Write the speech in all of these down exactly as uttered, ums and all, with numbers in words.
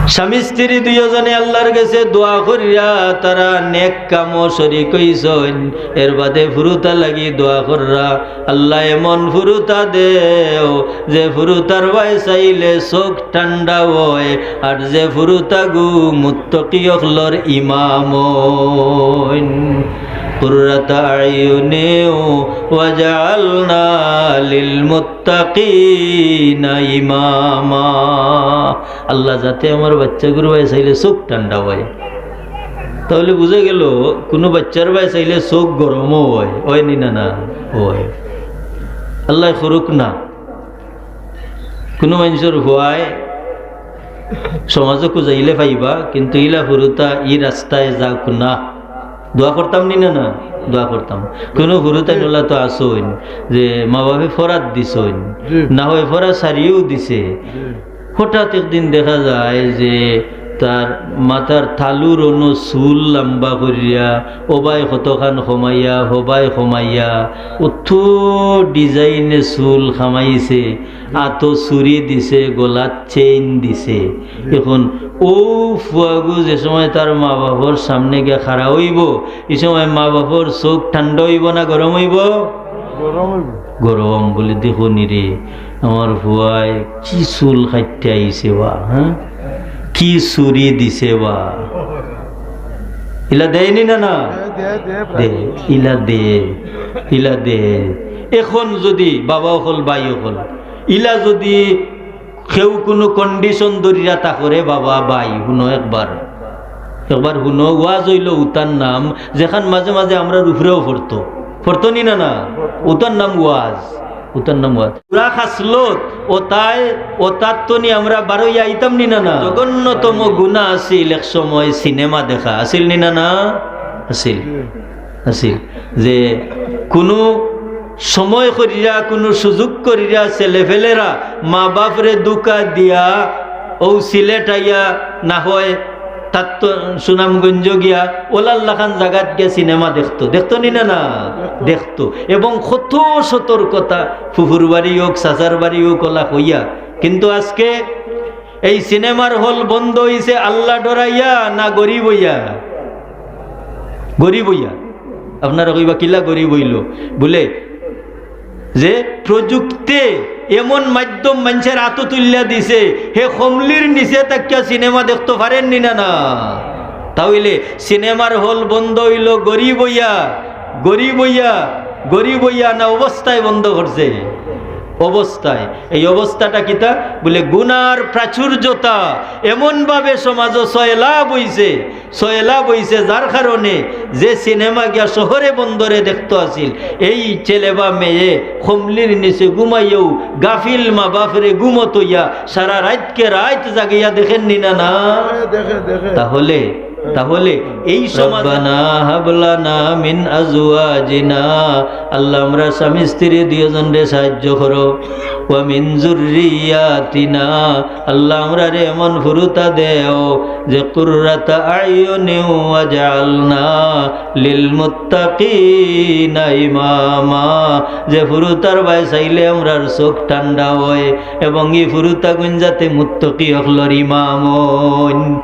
স্বামী স্ত্রী দুইওজনে আল্লার গেছে দোয়া করিয়া তারা নেক কামো শরিক অইছইন। এর বাদে ফুরুতা লাগি দোয়া কররা, "আল্লা, এমন ফুরুতা দেও যে ফুরুতার বায় চাইলে চউখ ঠান্ডা অয়, আর যে ফুরুতাগু মুত্তাকি অকলর ইমাম অইন।" কুররাতা আয়ুনি ওয়াজআলনা লিল মুত্তাকিনা ইমামা। আল্লা, যাতে আমার বাইচ্চাগুর বায় চাইলে চউখ ঠান্ডা অয়। তাইলে বুঝা গেল, কুনু বাইচ্চার বায় চাইলে চউখ গরমও অয়, অয় নি না? না, অয়। আল্লায় করুক না। কুনু মানষর ফুয়ায় সমাজো খুজাইলে পাইবা, কিন্তু ইলা ফুরুতা ই রাস্তায় যাউক না। দোয়া করতাম নি না? না, দোয়া করতাম। কুনু ফুরুতাইন অলা তো আছইন যে মা বাপে ফরাত দিছইন, জি। না অয় ফরাত সারিও দিছে। জি। হঠাৎ একদিন দেখা যায় যে তার মাথার তালুর অনো চুল লাম্বা করিয়া, অবায় কতখান কমাইয়া, হবায় কমাইয়া, অত ডিজাইনে চুল কামাইছে, আতো চুড়ি দিছে, গলাত চেইন দিছে। অখন অউ ফুয়াগু যে সময় তার মা বাপর সামনে গিয়া খাড়া অইবো, ই সময় মা বাপর চউখ ঠান্ডা অইবো না গরম অইবো? গরম অইবো। গরম। বলে, "দেখো নি রে, আমার ফুয়ায় কি চুল কাটিয়া আইছে বা, হ্যাঁ? কি চুড়ি দিছে বা।" ইলা দেয় নি না? না, দে, দে, দে, দে, ইলা দে, ইলা দে। অখন যুদি বাবা অকল, ভাই অকল, ইলা যুদি কেউ কুনু condition ধরিয়া তা করে, বাবা, ভাই, হুনো একবার, একবার হুনো, ওয়াজ অইলো উতার নাম, যেখান মাঝে মাঝে আমরার উপরেও পড়তো, পড়তো নি না? না, উতার নাম ওয়াজ, উতার নাম ওয়াজ। বুরা খাসলত, অতায়, অতার তনি আমরা বারইয়া আইতাম নি না? না, জঘন্যতম গুনা আছিল এক সময় সিনেমা দেখা, আছিল নি না? না, আছিল। আছিল যে কুনু সময় করিয়া, কুনু সুযোগ করিয়া ছেলেপেলেরা মা বাপরে ধুকা দিয়া অউ সিলেট আইয়া না অয় তার তো সুনামগঞ্জ গিয়া অলার লাখান জাগাত গিয়া সিনেমা দেখতো, দেখতো নি না? না, দেখতো। এবং কত সতর্কতা, ফুফুর বাড়ি অউক, চাচার বাড়ি অউক, অলা কইয়া। কিন্তু আজকে এই সিনেমার হল বন্ধ অইছে আল্লা ডরাইয়া না গরিব অইয়া? গরিব অইয়া। আপনারা কইবা, "কিলা গরিব অইলো?" বুলে যে প্রযুক্তিয়ে এমন মাধ্যম মানষর আতো তুলিয়া দিছে, হে কমলির নিচে থাকিয়া সিনেমা দেখতো পারের নি না? না, তা অইলে সিনেমার হল বন্ধ অইলো গরিব অইয়া, গরিব অইয়া, গরিব অইয়া না অবস্থায় বন্ধ করছে? অবস্থায়। এই অবস্থাটা কিতা? বুলে গুনার প্রাচুর্যতা এমনভাবে সমাজো সয়লাব অইছে, সয়লাব অইছে, যার কারণে যে সিনেমা গিয়া শহরে বন্দরে দেখতো আছিল, এই ছেলে বা মেয়ে কমলির নিচে ঘুমাইয়াও গাফিল মা বাপরে ঘুমো থইয়া সারা রাইতকে রাইত জাগাইয়া দেখের নি না? না, দেখে, দেখে। তাহলে, তাহলে এই সমাজ রব্বানা হাব লানা মিন আজওয়াজিনা, আল্লা, আমরার স্বামী স্ত্রী দুইওজনরে সাহায্য করো, ওয়া মিন যুররিয়াতিনা, আল্লা, আমরারে এমন ফুরুতা দেও যে কুররাতা আয়ুনিন ওয়াজআলনা লিল মুত্তাকিনা ইমামা, যে ফুরুতার বায় চাইলে আমরার চউখ ঠান্ডা অয় এবং ই ফুরুতাগুইন যাতে মুত্তাকি অকলর ইমাম অইন।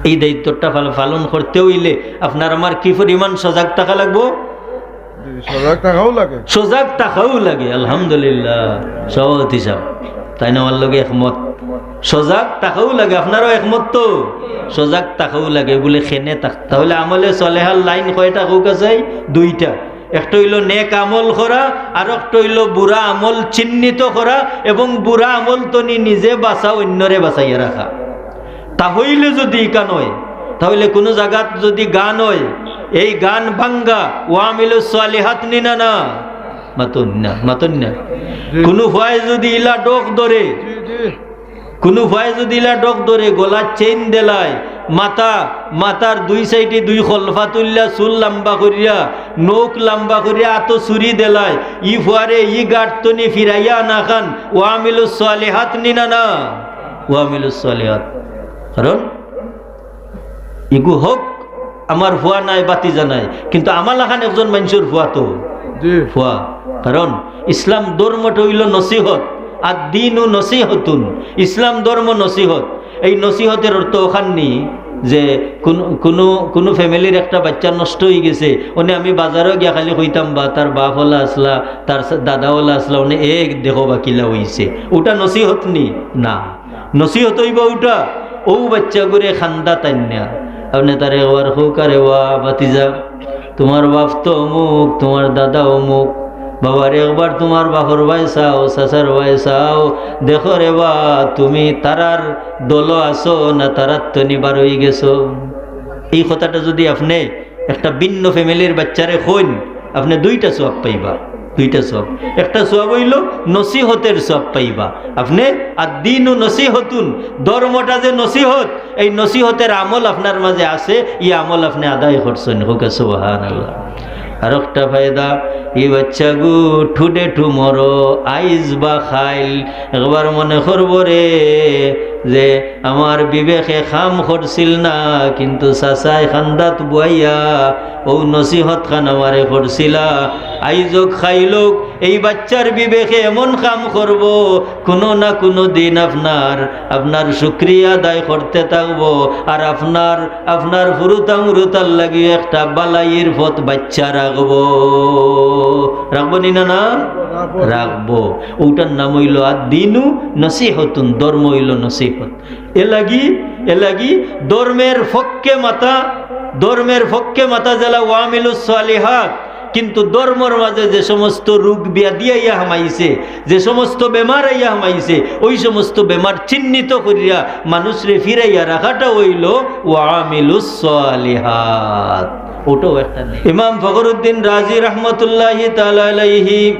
এই দায়িত্বটা পাল-, পালন করতে অইলে আপনার আমার কি পরিমাণ সজাগ থাকা লাগবো? জি, সজাগ থাকাও লাগে। সজাগ থাকাও লাগে, আলহামদুলিল্লাহ। সভাপতি সাব, তাইন আমার লগে একমত। সজাগ থাকাও লাগে, আপনারাও একমত তো? সজাগ থাকাও লাগে, বুলে কেনে থাক-, তাহলে আমলে সলেহার লাইন কয়টা কউক্কা চাই? দুইটা। একটা অইলো নেক আমল করা, আর একটা অইলো বুরা আমল চিহ্নিত করা এবং বুরা আমল তনি নিজে বাঁচা, অইন্যরে বাঁচাইয়া রাখা। তা অইলে যুদি ইখান অয়, তা অইলে কুনু জাগাত যুদি গান অয়, এই গান ভাঙ্গা, ওয়া আমিলুস সালিহাত নি না? না, মাতইন না, মাতইন না। জি। কুনু ফুয়ায় যুদি ইলা ডক ধরে, জি, জি। কুনু ফুয়ায় যুদি ইলা ডক ধরে, গলাত চেইন দেলায়, মাথা, মাথার দুই সাইডে দুই খলফা তুলিয়া, চুল লাম্বা করিয়া, নখ লাম্বা করিয়া, আতো চুড়ি দেলায়, ই ফুয়ারে ই গাট তনি ফিরাইয়া আনাখান ওয়া আমিলুস সালিহাত নি না? না, ওয়া আমিলুস সালিহাত। কারণ ইগু হক আমার ফুয়া নায়, ভাতিজা নায়, কিন্তু আমার লাখান একজন মানষর ফুয়া তো। জি। ফুয়া। কারণ ইসলাম ধর্মটা অইলো নসিহত, আদ-দীনু নসিহতুন, ইসলাম ধর্ম নসিহত। এই নসিহতর অর্থ অখান নি যে কুনু, কুনু, কুনু ফ্যামিলির একটা বাচ্চা নষ্ট অইগেছে, অনে আমি বাজারো গিয়া খালি কইতাম, "বা তার বাপ অলা আছলা, তার সা-, দাদা অলা আছলা, অনে এক দেখো বা কিলা অইছে।" অটা নসিহত নি? না। নসিহত অইবো অটা, অউ বাচ্চাগুরে খান্দাত আইন্না। আপনে তারে একবার কউক্কা, "রে বা ভাতিজা, তুমার বাপ তো অমুক, তুমার দাদা অমুক, বাবারে একবার তুমার বাপর বায় চাও, চাচার বায় চাও, দেখো রে বা, তুমি তারার দলো আছো না তারার তনি বার অইগেছো।" এই কথাটা যুদি আপনে একটা ভিন্ন ফ্যামিলির বাচ্চারে কইন, আপনে দুইটা সওয়াব পাইবা, দুইটা সওয়াব। একটা সওয়াব অইলো নসিহতর সওয়াব পাইবা আপনে। আর দিনু নসিহতুন, ধর্মটা যে নসিহত, এই নসিহতর আমল আপনার মাঝে আছে, ই আমল আপনে আদায় করছইন। কউক্কা সুবহানাল্লাহ। আর একটা ফায়দা, ই বাচ্চাগু ঠুডে ঠু মরো, আইজ বা খাইল, একবার মনে করবো রে যে আমার বিবেকে কাম করছিল না, কিন্তু চাচায় খান্দাত বওয়াইয়া অউ নসিহত খান আমারে করছিলা। আইজ অউক খাইল অউক, এই বাচ্চার বিবেকে এমন কাম করবো, কুনু না কুনু দিন আপনার, আপনার শুকরিয়া আদায় করতে থাকবো, আর আপনার, আপনার ফুরুতা মুরুতার লাগি একটা বালাইর পথ বাইচ্ছা রাখবো। রাখবো নি না, না? রাখবো। অটার নাম অইলো আদ-দীনু নসিহতুন, ধর্ম অইলো নসিহত। এরলাগি, এরলাগি ধর্মর পক্ষে মাতা, ধর্মর পক্ষে মাতা যেলা ওয়ামিলুস সালিহাত, কিন্তু ধর্মর মাঝে যে সমস্ত রোগ ব্যাধি আইয়া হামাইছে, যে সমস্ত বেমার আইয়া হামাইছে, অউ সমস্ত বেমার চিহ্নিত করিয়া মানুষরে ফিরাইয়া রাখাটা অইলো ওয়ামিলুস সালিহাত। অটাও একটা নেই। ইমাম ফখরুদ্দিন রাজি রহমতুল্লাহি তাআলা আলাইহি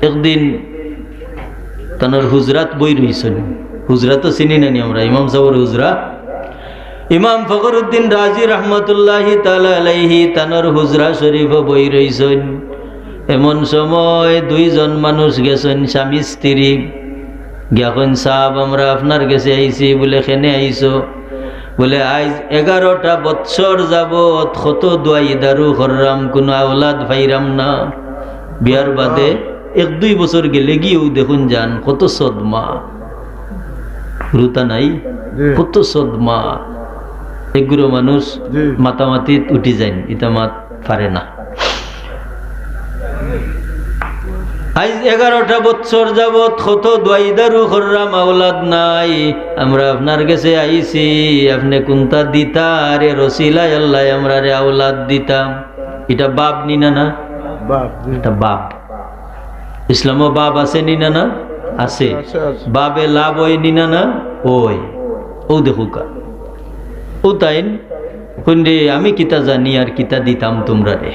একদিন তানর হুজরাত বই রইছইন। হুজরা তো চিনি না নি আমরা, ইমাম সাবর হুজরা। ইমাম ফখরুদ্দিন রাজি রহমতুল্লাহি তাআলা আলাইহি তানর হুজরা শরীফো বই রইছইন। এমন সময় দুইজন মানুষ গেছইন, স্বামী স্ত্রী। গিয়া কইন, "সাব, আমরা আপনার গেছে আইছি।" বুলে, "কেনে আইছো?" বুলে, "আইজ এগারোটা বৎসর যাবত কত দোয়াই দারু কররাম, কুনু আওলাদ পাইরাম না। বিয়ার বাদে এক দুই বছর গেলেগিউ দেখইন যান, কত সদমা।" হুরুতা নাই? জি। কত সদমা। এগুলো মানুষ জি। মাতামাতিত উঠি যাইন, ইতা মাত পারে না। আইজ এগারোটা বৎসর যাবত কত দোয়াই দারু কররাম, আওলাদ নাই। আমরা আপনার গেছে আইছি, আপনে কুনটা দিতা, আর এর ওসিলায় আল্লায় আমরারে আওলাদ দিতা। ইটা বাব নি না, না? বাব, জি। ইটা বাব। ইসলামো বাব আছে নি না, না? আছে। আছে, আছে। বাবে লাভ অয় নি না, না? অয়। অউ দেখউক্কা। অউ তাইন কইন রে, "আমি কিতা জানি আর কিতা দিতাম তুমরারে?"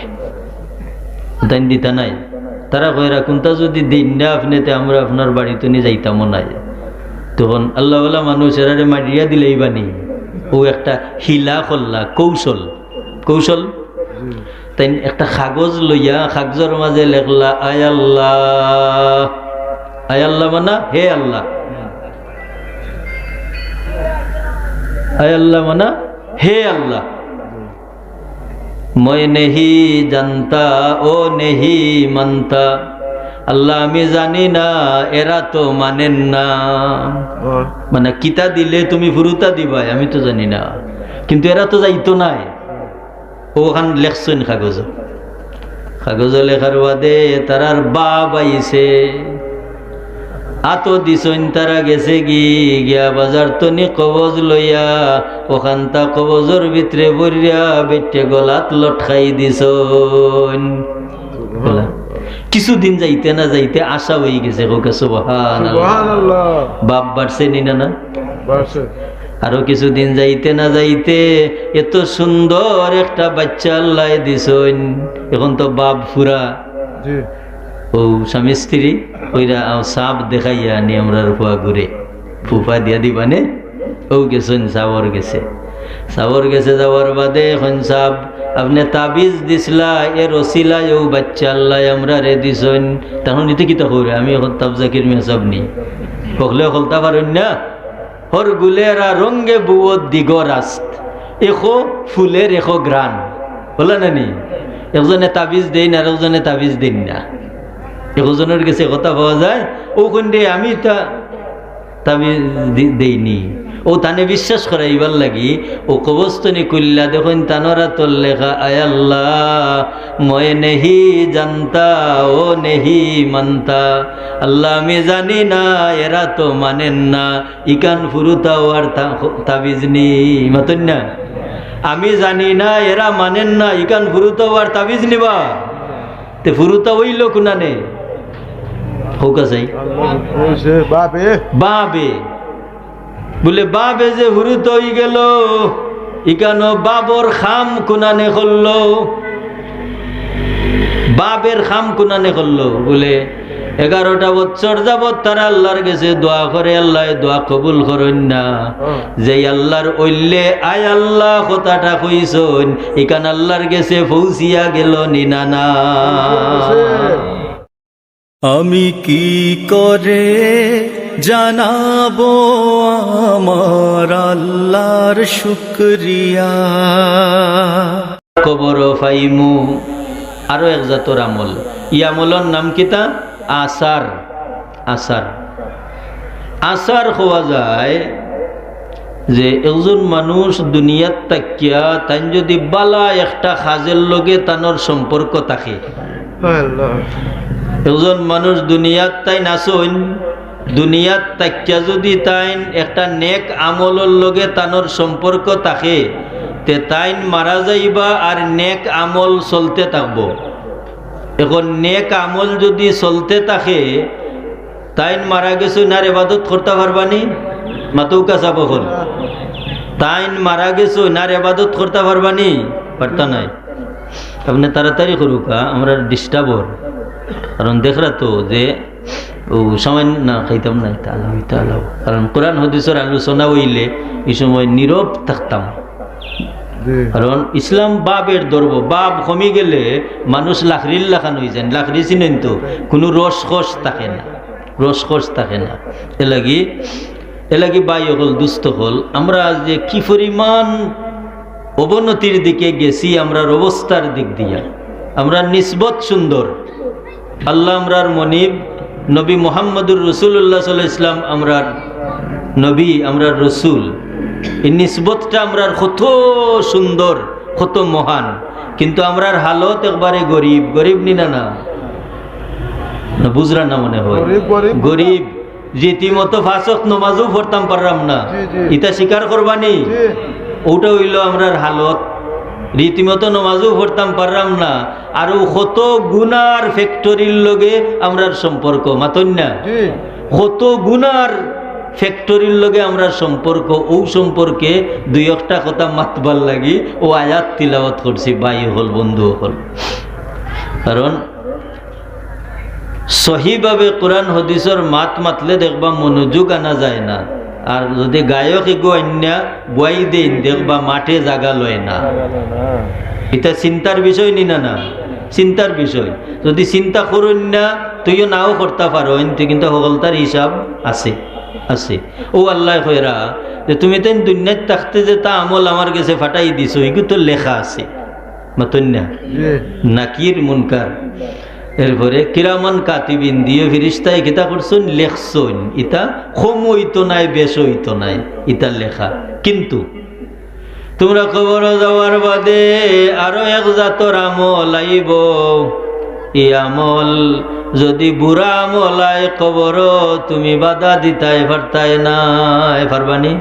তাইন দিতা নায়। তারা কইরা, "কুনটা যুদি দেইন না আপনে, তে আমরা আপনার বাড়িত নি যাইতামও নায়।" তখন আল্লাহওয়ালা মানুষ এরারে মারিয়া দিলাইবা নি। অউ একটা হিলা করলা, কৌশল। কৌশল। তাইন একটা কাগজ লইয়া কাগজর মাঝে লেখলা, "আয় আল্লাহ।" আয় আল্লাহ মানা, "হে আল্লাহ।" আয় আল্লাহ মানা, "হে আল্লাহ।" "মই নেহি জানতা, ও নেহি মানতা।" আল্লাহ, আমি জানি না, এরা তো মানেন না। ও। মানে, কিতা দিলে তুমি ফুরুতা দিবায়, আমি তো জানি না, কিন্তু এরা তো যাইতো নায়। অখান লেখছইন কাগজ। কাগজ লেখার বাদে তারার বাব আইছে। আতো দিছইন, তারা গেছেগি, গিয়া বাজার তনি কবজ লইয়া, অখানতা কবজর ভিতরে ভরিয়া বেটে গলাত লটকাই দিছইন। কিছুদিন যাইতে না যাইতে আশা অইগেছে, কউক্কা সুবহানাল্লাহ। সুবহানাল্লাহ। বাপ বাড়ছে নি না, না? বাড়ছে। আরো কিছুদিন যাইতে না যাইতে এত সুন্দর একটা বাইচ্চা আল্লায় দিছইন, এখন তো বাপ ফুরা। জি। অউ স্বামী স্ত্রী কইরা, "আও, সাব দেখাইয়া আনি আমরার ফুয়াগুরে।" ফুফা দিয়া দিবানে? অউ গেছইন, সাবর গেছে। সাবর গেছে যাওয়ার বাদে কইন, "সাব, আপনে তাবিজ দিছলা, এর ওসিলায় অউ বাইচ্চা আল্লায় আমরারে দিছইন।" তখন ইতে কিতা কইরা, "আমি এখন তাব জাকির মিয়া সাব নি।" হকলে হকলতা পারইন না। হর গুলেরা রঙ্গে বুয়ো দিগ রাস্ত, একো ফুলের একো ঘ্রাণ। অলা না নি? একজনে তাবিজ দেইন আর একজনে তাবিজ দেইন না। একজনর গেছে কথা পাওয়া যায়, "অউ কইন রে, আমি তা তাবিজ দি-, দেইনি।" ও তানে বিশ্বাস করাইবার লাগি ও কবরস্থানি খুলিয়া দেখইন তানর আতর লেখা, "আয় আল্লাহ, মই নেহি জানতা, ও নেহি মানতা।" আল্লাহ, আমি জানি না, এরা তো মানেন না, ইখান ফুরুতা অওয়ার তা-, তাবিজ নি, মাতইন না? আমি জানি না, এরা মানেন না, ইখান ফুরুতা অওয়ার তাবিজ নি বা। তে ফুরুতা অইলো কুনানে? কউক্কা চাই। অইছে বাবে। বাবে। বুলে, বাবে যে ফুরুতা অইগেলো, ইখানো বাবর কাম কুনানে করলো? বাবের কাম কুনানে করলো? বুলে, এগারোটা বছর যাবত তারা আল্লাহর গেছে দোয়া করে, আল্লায় দোয়া কবুল করইন না। হুম। যেই আল্লাহর অইলে "আয় আল্লাহ" কথাটা কইছইন, ইখান আল্লাহর গেছে পৌঁছিয়া গেলো নি না, না? আমি কি করে জানাবো আমার আল্লাহর শুকরিয়া? কবরো পাইমু আরো এক জাতর আমল। ই আমলর নাম কিতা? আসার। আসার। আসার কওয়া যায় যে একজন মানুষ দুনিয়াত থাকিয়া তাইন যদি বালা একটা কাজের লগে তানর সম্পর্ক থাকে, আল্লাহ। একজন মানুষ দুনিয়াত তাইন আছইন, দুনিয়াত থাকিয়া যদি তাইন একটা নেক আমলর লগে তানর সম্পর্ক থাকে, তে তাইন মারা যাইবা আর নেক আমল চলতে থাকবো। এখন নেক আমল যদি চলতে থাকে, তাইন মারা গেছইন আর এবাদত করতা পারবানি? মাতউক্কা চাব অকল। তাইন মারা গেছইন আর এবাদত করতা পারবানি? পারতা নায়। আপনে তাড়াতাড়ি করউক্কা, আমরার disturb অর। কারণ দেখরা তো যে ও সময় না খাইতাম না, ইতা আলাও, ইতা আলাও। কারণ কোরআন হাদিসর আলোচনা অইলে ই সময় নীরব থাকতাম। জি। কারণ ইসলাম বাবের ধর্ম, বাব কমি গেলে মানুষ লাকড়ির লাখান অইযাইন। লাকড়ি চিনইন তো, কুনু রসকস থাকে না, রসকস থাকে না। এরলাগি, এরলাগি ভাই অকল, দুস্ত অকল, আমরা যে কি পরিমাণ অবনতির দিকে গেছি আমরার অবস্থার দিক দিয়া। আমরার নিসবত সুন্দর, আল্লাহ আমরার মনিব, নবী মুহাম্মদুর রাসূলুল্লাহ সাল্লাল্লাহু আলাইহি ওয়াসাল্লাম আমরার নবী, আমরার রসুল। এই নিসবতটা আমরার কত সুন্দর, কত মহান, কিন্তু আমরার হালত একবারে গরিব। গরিব নি না, না? না, বুঝরা না মনে হয়। গরিব, গরিব। গরিব, রীতিমতো পাঁচ ওয়াক্ত নমাজও পড়তাম পাররাম না। জি, জি। ইতা স্বীকার করবানি? জি। ওটা অইলো আমরার হালত। রীতিমতো নমাজও পড়তাম পাররাম না। আর ও কত গুনার factory-র লগে আমরার সম্পর্ক, মাতইন না? জি। কত গুনার factory-র লগে আমরার সম্পর্ক, ও সম্পর্কে দুই একটা কথা মাতবার লাগি ও আয়াত তিলাওয়াত করছি, ভাই অকল, বন্ধু অকল। কারণ সহিভাবে কোরআন হাদিসর মাত মাতলে দেখবা মনোযোগ আনা যায় না। আর যদি গায়ক এগু আইন্না বওয়াই দেইন, দেখবা মাঠে জাগা লয় না। ইতা চিন্তার বিষয় নি না, না? চিন্তার বিষয়। যদি চিন্তা করইন না, তুইও নাও করতা পারো, কিন্তু হকলতার হিসাব আছে, আছে। ও আল্লায় কইরা যে, "তুমি তাইন দুনিয়াত থাকতে যেতা আমল আমার গেছে পাঠাই দিছো, ইগু তো লেখা আছে।" মাতইন না? জি। নাকির মুনকার। এরপরে কিরামান কাতিবিন দিয়া ফিরিস্তায় কিতা করছইন? লেখছইন। ইতা কম অইতো নায়, বেশ অইতো নায়, ইতা লেখা। কিন্তু তুমরা কবরো যাওয়ার বাদে আরো এক জাতর আমল আইবো। ই আমল যদি বুরা আমল অয়, কবরো তুমি বাধা দিতায় পারতায় নায়, পারবানি?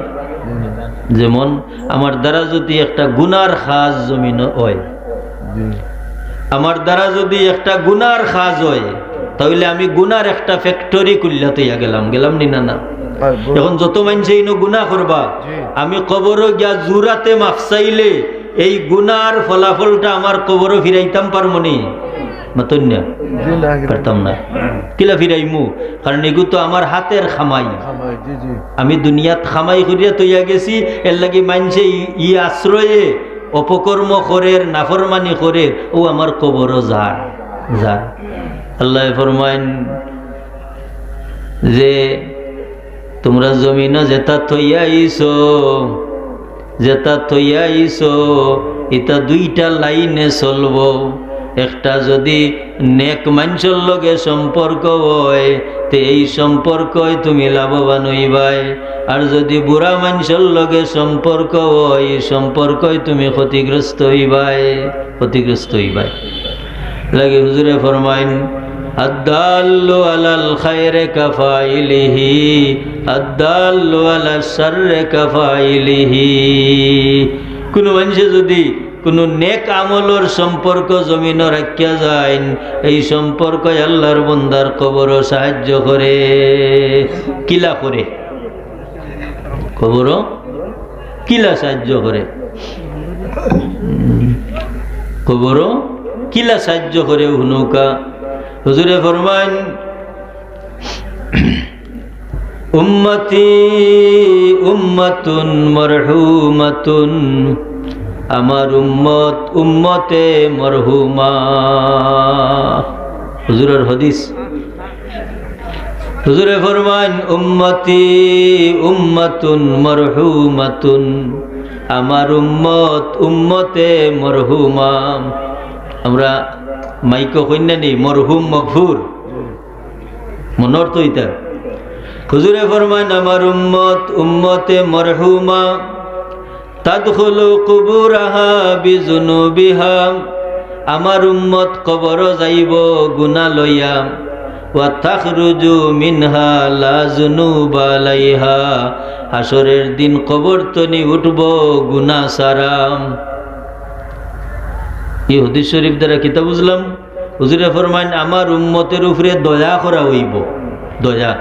যেমন আমার দ্বারা যদি একটা গুনার কাজ জমিনো অয়, জি। আমার দ্বারা যদি একটা গুনার কাজ অয়, তাইলে আমি গুনার একটা factory খুলিয়া থইয়া গেলাম, গেলাম নি না, না? আর গু- এখন যত মাইনষে ইনো গুনা করবা, জি। আমি কবরো গিয়া জুরাতে মাফ চাইলে এই গুনার ফলাফলটা আমার কবরো ফিরাইতাম পারমু নি? মাতইন না? জি, না, পারতাম না। কিলা ফিরাইমু? কারণ এগু তো আমার হাতের কামাই। কামাই, জি, জি। আমি দুনিয়াত কামাই করিয়া থইয়া গেছি, এরলাগি মাইনষে ই, ই আশ্রয়ে অপকর্ম করের, নাফরমানি করের, ও আমার কবরো যার, যার। আল্লায় ফরমাইন যে, তুমরা জমিনো যেতা থইয়া আইছো, যেতা থইয়া আইছো, ইতা দুইটা লাইনে চলবো। একটা যদি নেক মানষর লগে সম্পর্ক অয়, তে এই সম্পর্কয় তুমি লাভবান অইবায়। আর যুদি বুরা মানষর লগে সম্পর্ক অয়, এই সম্পর্কয় তুমি ক্ষতিগ্রস্ত অইবায়, ক্ষতিগ্রস্ত অইবায়। লাগি হুজুরে ফরমাইন, "আদ্দাল্লু আলাল খায়রে কাফাইলিহি, আদ্দাল্লু আলাশ শাররে কাফাইলিহি।" কুনু মানষে যুদি কুনু নেক আমলর সম্পর্ক জমিনো রাখিয়া যাইন, এই সম্পর্কয় আল্লার বন্দার কবরো সাহায্য করে। কিলা করে? কবরো কিলা সাহায্য করে? কবরো কিলা সাহায্য করে হুনউক্কা? হুজুরে ফরমাইন, "উম্মতি উম্মাতুন মারহুমাতুন, আমার উম্মত উম্মতে মরহুমা।" হুজুরর হাদিস। হুজুরে ফরমাইন, "উম্মতি উম্মাতুন মারহুমাতুন, আমার উম্মত উম্মতে মরহুমা।" আমরা মাইকো কইন্না নি, মরহুম মগফুর। মনর তো ইতা। হুজুরে ফরমাইন, "আমার উম্মত উম্মতে মরহুমা, তাদখুলু কুবুরাহা বিজুনুবিহা।" আমার উম্মত কবরো যাইবো গুনা লইয়া। "ওয়া তাখরুজু মিনহা লা জুনুবা আলাইহা।" হাশরের দিন কবর তনি উঠবো গুনা ছাড়া। এই হাদিস শরীফ দ্বারা কিতা বুঝলাম? হুজুরে ফরমাইন, "আমার উম্মতের উপরে দয়া করা অইবো।" দয়া।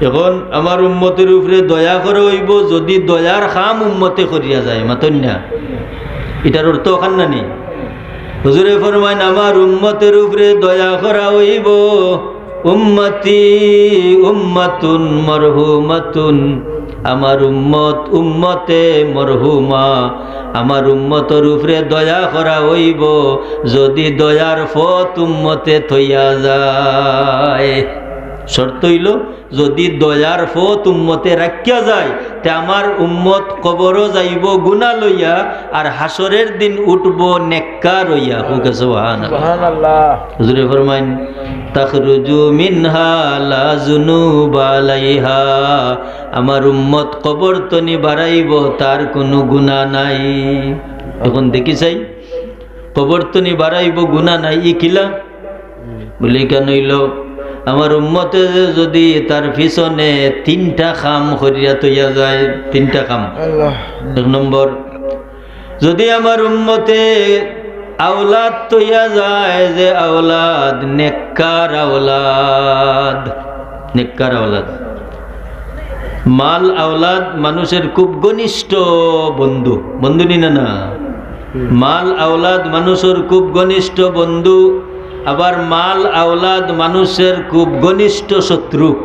এখন আমার উম্মতের উপরে দয়া করা অইবো, যুদি দয়ার কাম উম্মতে করিয়া যায়, মাতইন না? ইটার অর্থ অখান না নি? হুজুরে ফরমাইন, "আমার উম্মতের উপরে দয়া করা অইবো।" "উম্মতি উম্মাতুন মারহুমাতুন, আমার উম্মত উম্মতে মরহুমা।" আমার উম্মতর উপরে দয়া করা অইবো, যুদি দয়ার পথ উম্মতে থইয়া যায়। শর্ত অইলো, যুদি দয়ার পথ উম্মতে রাখিয়া যায়, তে আমার উম্মত কবরো যাইবো গুনা লইয়া, আর হাশরের দিন উঠবো নেককার অইয়া। কউক্কা সুবহানাল্লাহ। সুবহানাল্লাহ। হুজুরে ফরমাইন, "তাখরুজু মিনহা লা জুনুবা আলাইহা।" আমার উম্মত কবর তনি বারাইবো, তার কুনু গুনা নাই। এখন দেখি চাই, কবর তনি বারাইবো, গুনা নাই, ই কিলা? বুলে, কেনে অইলো? আমার উম্মতে যুদি তার পিছনে তিনটা কাম করিয়া থইয়া যায়, তিনটা কাম। আল্লাহ। এক নম্বর, যুদি আমার উম্মতে আওলাদ থইয়া যায়, যে আওলাদ নেককার আওলাদ, নেককার আওলাদ। মাল আওলাদ মানুষের খুব ঘনিষ্ঠ বন্ধু, বন্ধু নি না, না? মাল আওলাদ মানুষের খুব ঘনিষ্ঠ বন্ধু, আবার মাল আওলাদ মানুষের খুব ঘনিষ্ঠ শত্রু।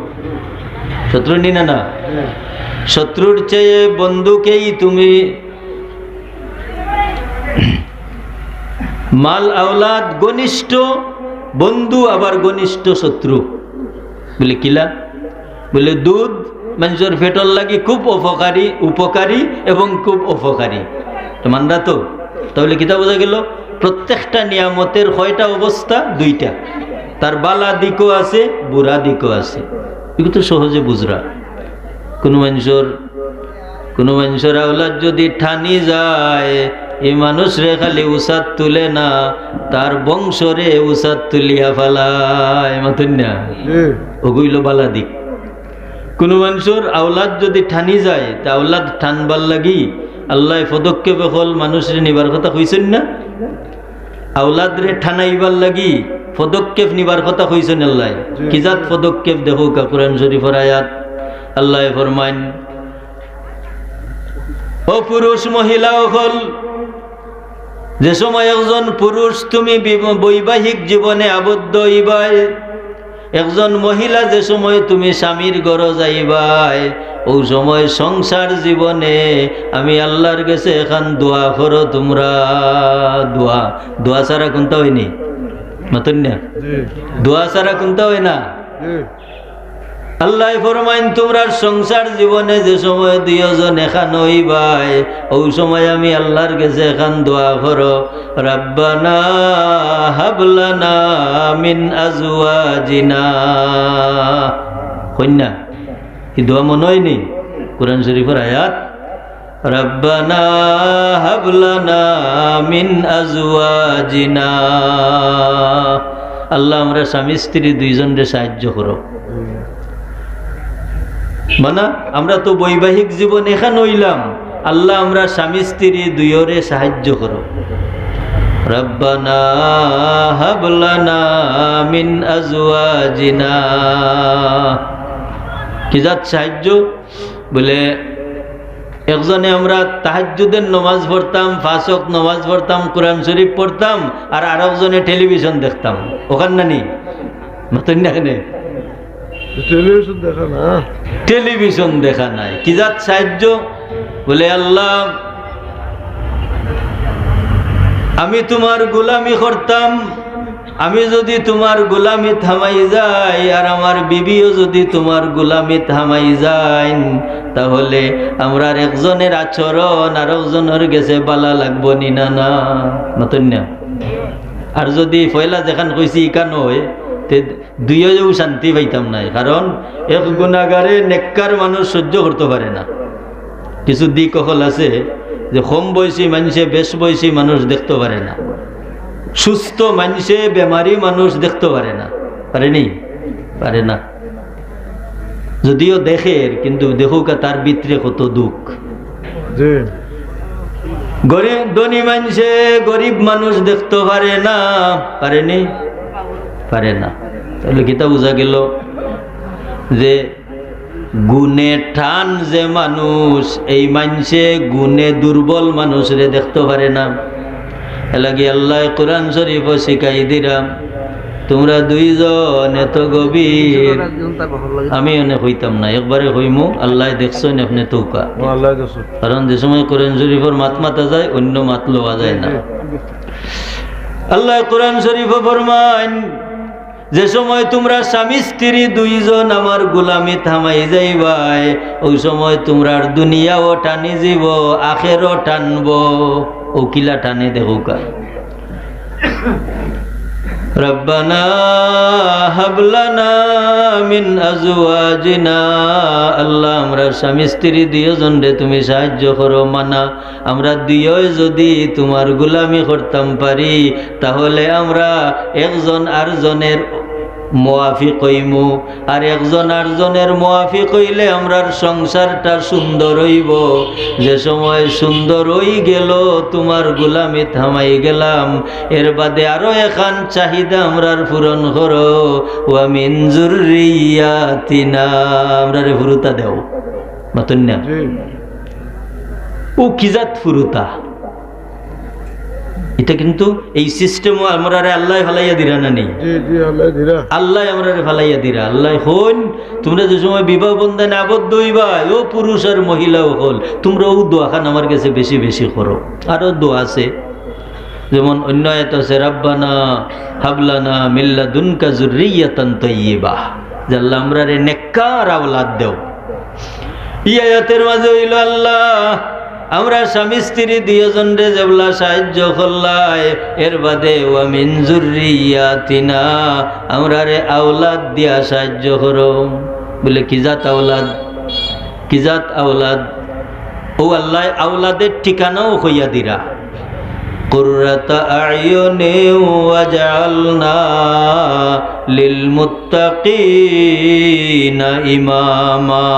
শত্রু নি না, না? শত্রুর চেয়ে বন্ধুকেই তুমি, মাল আওলাদ ঘনিষ্ঠ বন্ধু, আবার ঘনিষ্ঠ শত্রু। বুলে, কিলা? বুলে, দুধ মানষর পেটর লাগি খুব অপকারী, উপকারী এবং খুব অপকারী। তো মানরা তো? তাইলে কিতা বুঝা গেলো? প্রত্যেকটা নিয়ামতের কয়টা অবস্থা? দুইটা। তার বালা দিকও আছে, বুরা দিকও আছে। ইগু তো সহজে বুঝরা। কুনু মানষর, কুনু মানষর আওলাদ যুদি ঠানি যায়, ই মানুষরে খালি উচাত তুলে না, তার বংশরে উচাত তুলিয়া ফালায়, মাতইন না? জি। অগু অইলো বালা দিক। কুনু মানষর আওলাদ যুদি ঠানি যায়, তে আওলাদ ঠানবার লাগি আল্লায় পদক্ষেপ অকল মানুষরে নিবার কথা কইছইন না? আওলাদরে ঠানাইবার লাগি পদক্ষেপ নিবার কথা কইছইন আল্লায়। জি। কি জাত পদক্ষেপ? দেখউক্কা কুরআন শরীফর আয়াত, আল্লায় ফরমাইন, ও পুরুষ মহিলা অকল, যে সময় একজন পুরুষ তুমি বি-, বৈবাহিক জীবনে আবদ্ধ অইবায়, একজন মহিলা যে সময় তুমি স্বামীর ঘরো যাইবায়, অউ সময় সংসার জীবনে আমি আল্লার গেছে এখান দোয়া করো তুমরা। দোয়া, দোয়া ছাড়া কুনতা অয়নি? মাতইন না? জি। দোয়া ছাড়া কুনতা অয় না? জি। আল্লায় ফরমাইন, তুমরার সংসার জীবনে যে সময় দুইওজন এখান অইবায়, অউ সময় আমি আল্লার গেছে এখান দোয়া করো, "রাব্বানা হাবলানা মিন আজওয়াজিনা।" কইন না? ই দোয়া মনো অয়নি? কোরআন শরীফর আয়াত, "রাব্বানা হাবলানা মিন আজওয়াজিনা।" আল্লাহ, আমরা স্বামী স্ত্রী দুইজনরে সাহায্য করো। মানে, আমরা তো বৈবাহিক জীবন এখান অইলাম, আল্লাহ, আমরা স্বামী স্ত্রী দুইওরে সাহায্য করো। "রাব্বানা হাবলানা মিন আজওয়াজিনা।" কি জাত সাহায্য? বলে, একজনে আমরা তাহাজ্জুদের নমাজ পড়তাম, পাঁচ ওয়াক্ত নমাজ পড়তাম, কোরআন শরীফ পড়তাম, আর আরকজনে টেলিভিশন দেখতাম। অখান না নি? মাতইন না কেনে? টেলিভিশন দেখা না। টেলিভিশন দেখা নাই। কি জাত সাহায্য? বলে, "আল্লাহ, আমি তুমার গোলামি করতাম, আমি যুদি তুমার গোলামিত হামাই যাই, আর আমার বিবিও যুদি তুমার গোলামিত হামাই যাইন, তাহলে আমরার একজনের আচরণ আরকজনর গেছে বালা লাগবো নি না?" না, মাতইন না? আর যুদি পয়লা যেখান কইছি ইখান অয়, তে দুইওউ শান্তি পাইতাম নায়, কারণ এক গুনাগারে নেককার মানুষ সহ্য করতো পারে না। কিছু দিক অকল আছে যে কম বয়সী মানষে বেশ বয়সী মানুষ দেখতো পারে না, সুস্থ মানষে বেমারি মানুষ দেখতো পারে না, পারে নি? পারে না। যদিও দেখের, কিন্তু দেখউক্কা তার ভিতরে কত দুখ। জি। গরিব, ধনী মানষে গরিব মানুষ দেখতো পারে না, পারে নি? পারে না। তাইলে কিতা বুঝা গেল যে গুণে টান যে মানুষ, এই মানষে গুণে দুর্বল মানুষরে দেখতো পারে না। এরলাগি আল্লায় কোরআন শরীফো শিখাই দিরা, তুমরা দুইজন এত গভীর, আমি অনে কইতাম না, একবারে কইমু, আল্লায় দেখছইন আপনে তউকা। ও, আল্লায় দেখছইন। কারণ যে সময় কোরআন শরীফর মাত মাতা যায়, অইন্য মাত লওয়া যায় না। জি, জি। আল্লায় কোরআন শরীফো ফরমাইন, যে সময় তুমরা স্বামী স্ত্রী দুইজন আমার গোলামিত হামাই যাইবায়, অউ সময় তুমরার দুনিয়াও টানি যিবো, আখেরও টানবো। অউ কিলা টানে দেখউক্কা। "রাব্বানা হাবলানা মিন আজওয়াজিনা।" আল্লাহ, আমরা স্বামী স্ত্রী দুইজনরে তুমি সাহায্য করো, মানা, আমরা দুইওয় যুদি তুমার গোলামি করতাম পারি, তাহলে আমরা একজন আরজনের মুয়াফিক অইমু, আর একজন আরজনের মুয়াফিক অইলে আমরার সংসারটা সুন্দর অইবো। যে সময় সুন্দর অই গেল, তুমার গোলামিত হামাই গেলাম, এর বাদে আরো এখান চাহিদা আমরার পূরণ করো, "ওয়া মিন যুররিয়াতিনা", আমরারে ফুরুতা দেও। মাতইন না? জি। অউ কি জাত ফুরুতা? ইটা কিন্তু এই system-ও আমরারে আল্লায় ফালাইয়া দিরা না নি? জি, জি, আল্লায় দিরা। আল্লায় আমরারে ফালাইয়া দিরা। আল্লায় কইন, তুমরা যে সময় বিবাহ বন্ধনে আবদ্ধ অইবায়, ও পুরুষ আর মহিলা অকল, তুমরা অউ দোয়াখান আমার গেছে বেশি বেশি করো। আরো দোয়া আছে, যেমন অইন্য আয়াত আছে, "রাব্বানা হাবলানা মিল্লাদুনকা যুররিয়াতান তাইয়্যিবা", যে আল্লাহ, আমরারে নেককার আওলাদ দেও। ই আয়াতের মাঝে অইলো, আল্লাহ, আমরা স্বামী স্ত্রী দুইজনরে যেবলা সাহায্য করলায়, এর বাদে "ওয়া মিন যুররিয়াতিনা", আমরারে আওলাদ দিয়া সাহায্য করো। বলে, কি জাত আওলাদ? কি জাত আওলাদ? অউ আল্লায় আওলাদের ঠিকানাও কইয়া দিরা। "কুররাতা আ'য়ুনি ওয়াজআলনা লিল মুত্তাকিনা ইমামা।"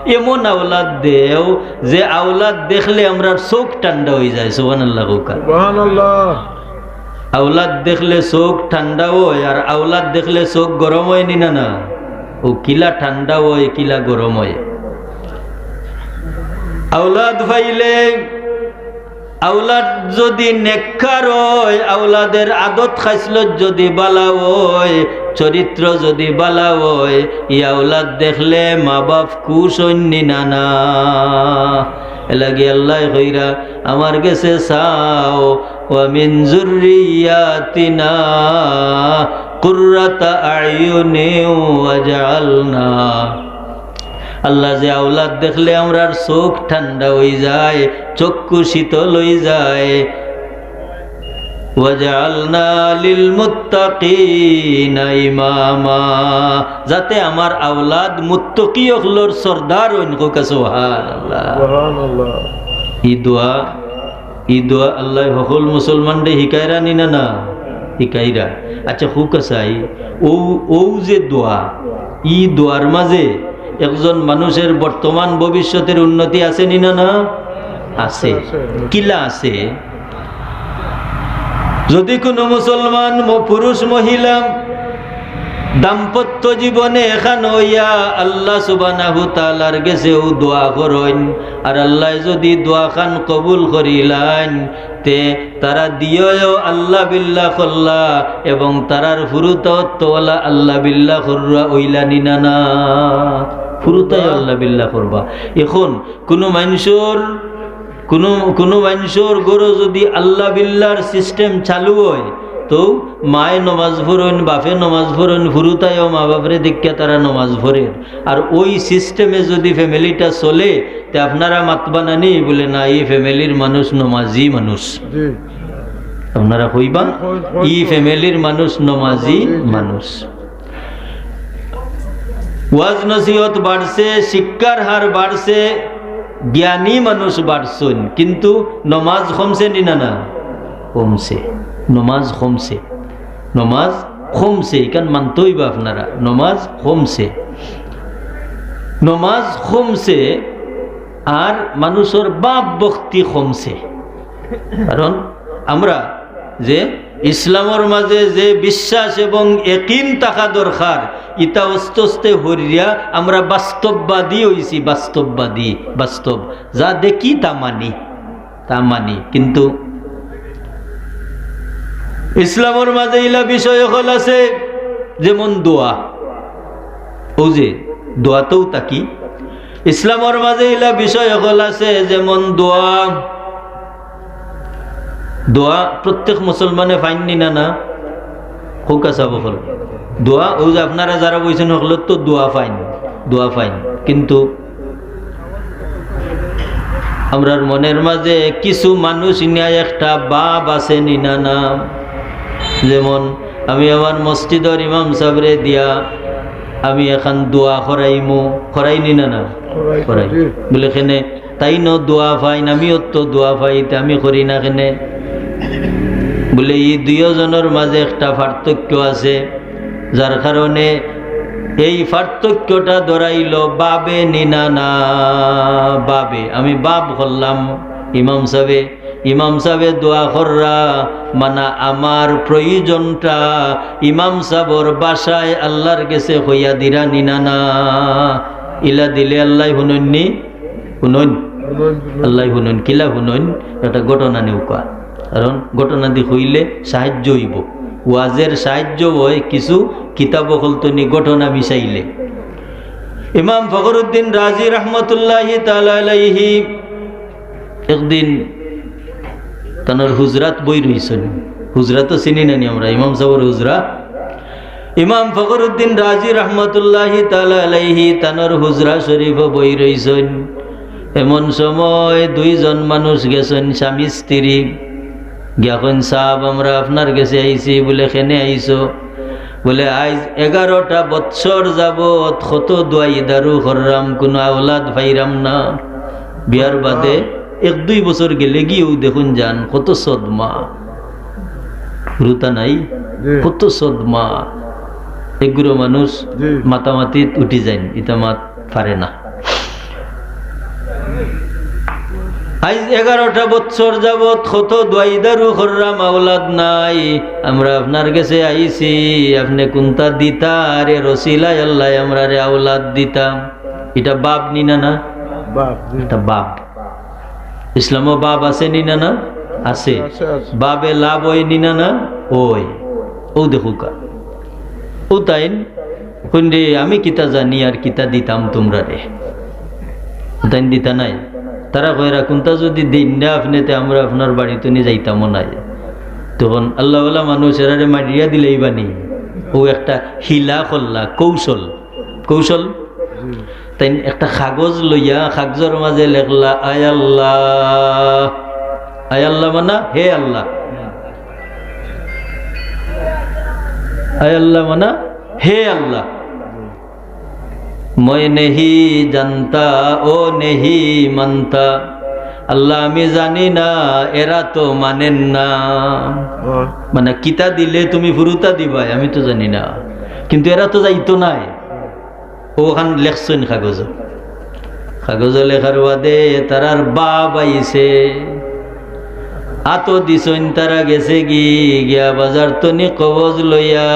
এমন আওলাদ দেও, যে আওলাদ দেখলে আমরার চউখ ঠান্ডা অইযায়। সুবহানাল্লাহ কউক্কা। সুবহানাল্লাহ। আওলাদ দেখলে চউখ ঠান্ডা অয়, আর আওলাদ দেখলে চউখ গরম অয় নি না? না, অউ কিলা ঠান্ডা অয়, কিলা গরম অয়। আওলাদ পাইলে, আওলাদ যুদি নেককার অয়, আওলাদের আদত খাইসলত যুদি বালা অয়, চরিত্র যুদি বালা অয়, ই আওলাদ দেখলে মা-বাফ খুশ অইন নি না? না, এরলাগি আল্লায় কইরা, আমার গেছে চাও, "ওয়া মিন যুররিয়াতিনা কুররাতা আ'য়ুনি ওয়াজআলনা।" আল্লাহ, যে আওলাদ দেখলে আমরার চউখ ঠান্ডা অইযায়, চক্ষু শীতল অইযায়, ওয়াজআলনা লিল মুত্তাকিনা ইমামা, যাতে আমার আওলাদ মুত্তাকি অকলর সর্দার অইন। কউক্কা সুবহানাল্লাহ। সুবহানাল্লাহ। ই দোয়া, ই দোয়া আল্লায় হকল মুসলমানরে হিকাইরা নি না, না? হিকাইরা। আচ্ছা, কউক্কা চাই, অউ, অউ যে দোয়া, ই দোয়ার মাঝে একজন মানুষের বর্তমান ভবিষ্যতের উন্নতি আছে নি না, না? আছে। আছে। কিলা আছে? যদি কুনু মুসলমান ম-, পুরুষ মহিলা দাম্পত্য জীবনে একখান অইয়া আল্লাহ সুবহানাহু তাআলার গেছে অউ দোয়া করইন, আর আল্লায় যদি দোয়াখান কবুল করিলাইন, তে তারা দিয়ও আল্লাহ বিল্লাহ করলা এবং তারার ফুরুতাও তো ওলা আল্লাহ বিল্লাহ কররা অইলা নি না, না? ফুরুতাও আল্লাহ বিল্লাহ করবা। এখন কুনু মানষর, কুনু, কুনু মানষর ঘরো যদি আল্লাহ বিল্লাহর system চালু অয়, তো মায়ে নমাজ পড়ইন, বাপে নমাজ পড়ইন, ফুরুতায়ও মা বাপরে দেখিয়া তারা নমাজ পড়ের। আর অউ system-এ যদি family-টা চলে, তে আপনারা মাতবা না নি? বুলে, "না, ই family-র মানুষ নমাজি মানুষ।" জি। আপনারা কইবা, কই, কই, "ই কই। family-র মানুষ নমাজি নমাজি, জি। মানুষ।" ওয়াজ নসিহত বাড়ছে, শিক্ষার হার বাড়ছে, জ্ঞানী মানুষ বাড়ছইন, কিন্তু নমাজ কমছে নি না, না? কমছে, নমাজ কমছে, নমাজ কমছে, ইখান মানতে অইবা আপনারা, নমাজ কমছে, নমাজ কমছে, আর মানুষর ভাব ভক্তি কমছে। কারণ আমরা যে ইসলামর মাঝে যে বিশ্বাস এবং একিন থাকা দরকার, ইটা আস্তে আস্তে হরিয়া আমরা বাস্তববাদী অইছি, বাস্তববাদী, বাস্তব। যা দেখি তা মানি, তা মানি। কিন্তু ইসলামর মাঝে ইলা বিষয় অকল আছে, যেমন দোয়া। অউ যে দোয়াতও থাকি, ইসলামর মাঝে ইলা বিষয় অকল আছে, যেমন দোয়া। দোয়া প্রত্যেক মুসলমানে পাইন নি না, না? কউক্কা সাব অকল। দোয়া, অউ যে আপনারা যারা বইছইন, হকলর তো দোয়া পাইন, দোয়া পাইন। কিন্তু আমরার মনের মাঝে কিছু মানুষ নিয়া একটা ভাব আছে নি না, না? যেমন আমি আমার মসজিদর ইমাম সাবরে দিয়া আমি একখান দোয়া করাইমু, করাই নি না, না? করাই, করাই। জি। বুলে, "কেনে তাইনও দোয়া পাইন, আমিও তো দোয়া পাই, তে আমি করি না কেনে?" বুলে, "ই দুইও জনর মাঝে একটা পার্থক্য আছে, যার কারণে এই পার্থক্যটা ধরাইলো ভাবে নি না, না ভাবে।" আমি ভাব করলাম, ইমাম সাবে, ইমাম সাবে দোয়া কররা, মানা আমার প্রয়োজনটা ইমাম সাবর ভাষায় আল্লাহর গেছে কইয়া দিরা নি না, না? ইলা দিলে আল্লায় হুনইন নি? হুনইন। আল্লায় হুনইন। কিলা হুনইন? একটা ঘটনা নেউক্কা। কারণ ঘটনা দি কইলে সাহায্য অইবো। ওয়াজের সাহায্য অয় কিছু কিতাব অকল তনে ঘটনা মিশাইলে। ইমাম ফখরুদ্দিন রাজি রহমতুল্লাহি তাআলা আলাইহি একদিন তানর হুজরাত বই রইছইন। হুজরা তো চিনি না নি আমরা, ইমাম সাবর হুজরা। ইমাম ফখরুদ্দিন রাজি রহমতুল্লাহি তাআলা আলাইহি তানর হুজরা শরীফো বই রইছইন। এমন সময় দুইজন মানুষ গেছইন, স্বামী স্ত্রী। গিয়া কইন, "সাব, আমরা আপনার গেছে আইছি।" বুলে, "কেনে আইছো?" বুলে, "আইজ এগারোটা বৎসর যাবত কত দোয়াই দারু কররাম, কুনু আওলাদ পাইরাম না। বিয়ার বাদে এক দুই বছর গেলেগিউ দেখইন যান, কত সদমা।" হুরুতা নাই? জি। কত সদমা। এগুলো মানুষ জি। মাতামাতিত উঠি যাইন, ইতা মাত পারে না। আইজ এগারোটা বৎসর যাবত কত দোয়াই দারু কররাম, আওলাদ নাই। আমরা আপনার গেছে আইছি, আপনে কুনটা দিতা, আর এর ওসিলায় আল্লায় আমরারে আওলাদ দিতা। ইটা ভাব নি না, না? ভাব, জি। ইটা ভাব। ইসলামো ভাব আছে নি না, না? আছে। আছে, আছে। ভাবে লাভ অয় নি না, না? অয়। অউ দেখউক্কা। অউ তাইন কইন রে, "আমি কিতা জানি আর কিতা দিতাম তুমরারে?" তাইন দিতা নায়। তারা কইরা, "কুনটা যুদি দেইন না আপনে, তে আমরা আপনার বাড়িত নি যাইতামও নায়।" তখন আল্লাহওয়ালা মানুষ এরারে মারিয়া দিলাইবা নি। অউ একটা হিলা করলা, কৌশল। কৌশল? জি। তাইন একটা কাগজ লইয়া কাগজর মাঝে লেখলা, "আয় আল্লাহ।" আয় আল্লাহ মানা, "হে আল্লাহ।" আয় আল্লাহ মানে, হে আল্লাহ। মই নেহি জানতা, ও নেহি মানতা। আল্লাহ, আমি জানি না, এরা তো মানেন না। হ্যাঁ। মানে, কিতা দিলে তুমি ফুরুতা দিবায়, আমি তো জানি না, কিন্তু এরা তো যাইতো নায়। অখান লেখছইন কাগজো। কাগজো লেখার বাদে তারার বাপ আইছে, আতো দিছইন, তারা গেছেগি, গিয়া বাজার তনি কবজ লইয়া,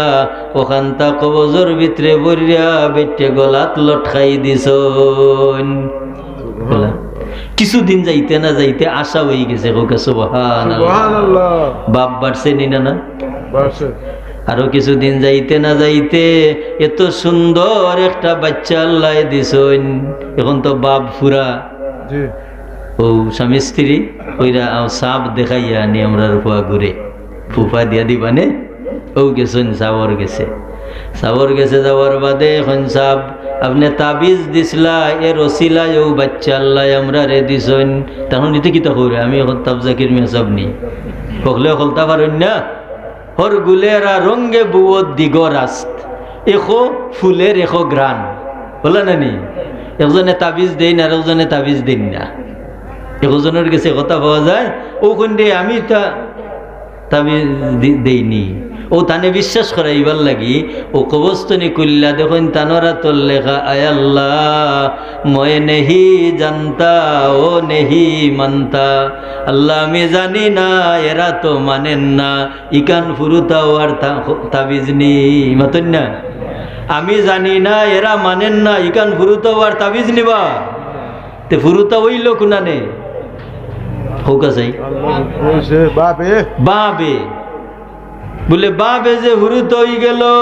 অখানতা কবজর ভিতরে ভরিয়া বেটে গলাত লটকাই দিছইন। বুঝলা? কিছুদিন যাইতে না যাইতে আশা অইগেছে, কউক্কা সুবহানাল্লাহ। সুবহানাল্লাহ। বাপ বাড়ছে নি না, না? বাড়ছে। আরো কিছুদিন যাইতে না যাইতে এত সুন্দর একটা বাইচ্চা আল্লায় দিছইন। অখন তো বাপ ফুরা। জি। অউ স্বামী স্ত্রী কইরা, আও, ছাপ দেখাইয়া আনি আমরার ফুয়া ঘুরে। ফুফা দিয়া দিবানে, অউ গেছইন, ছাবর গেছে। ছাবর গেছে যাওয়ার বাদে কইন, ছাব, আপনে তাবিজ দিছলা, এর ওসিলায় অউ বাইচ্চা আল্লায় আমরারে দিছইন। তখন ইতে কিতা কইরা, আমি অখন তাব জাকির মিয়া ছাব নি। হকলে হকলতা পারইন না। হর গুলেরা রঙে বুয়ো দিগ রাস্ত, একো ফুলের একো ঘ্রাণ। বুঝলা না নি? একজনে তাবিজ দেইন, আরকজনে তাবিজ দেইন না। একজনর গেছে কথা পাওয়া যায়, অউ কইন দে আমি তা তাবিজ দি-, দেইনি। অউ তানে বিশ্বাস করাইবার লাগি অউ কবজ তনি খুলিয়া দেখইন তানর আতর লেখা, আয় আল্লাহ, মই নেহি জানতা, ও নেহি মানতা। আল্লাহ, আমি জানি না, এরা তো মানেন না। ইখান ফুরুতা অওয়ার তা-, তাবিজ নি, মাতইন না? আমি জানি না, এরা মানেন না, ইখান ফুরুতা অওয়ার তাবিজ নি বা? তে ফুরুতা অইলো কুনানে? কউক্কা চাই। অইছে, বাবে। বাবে। বুলে, বাবে যে ফুরুতা অইগেলো,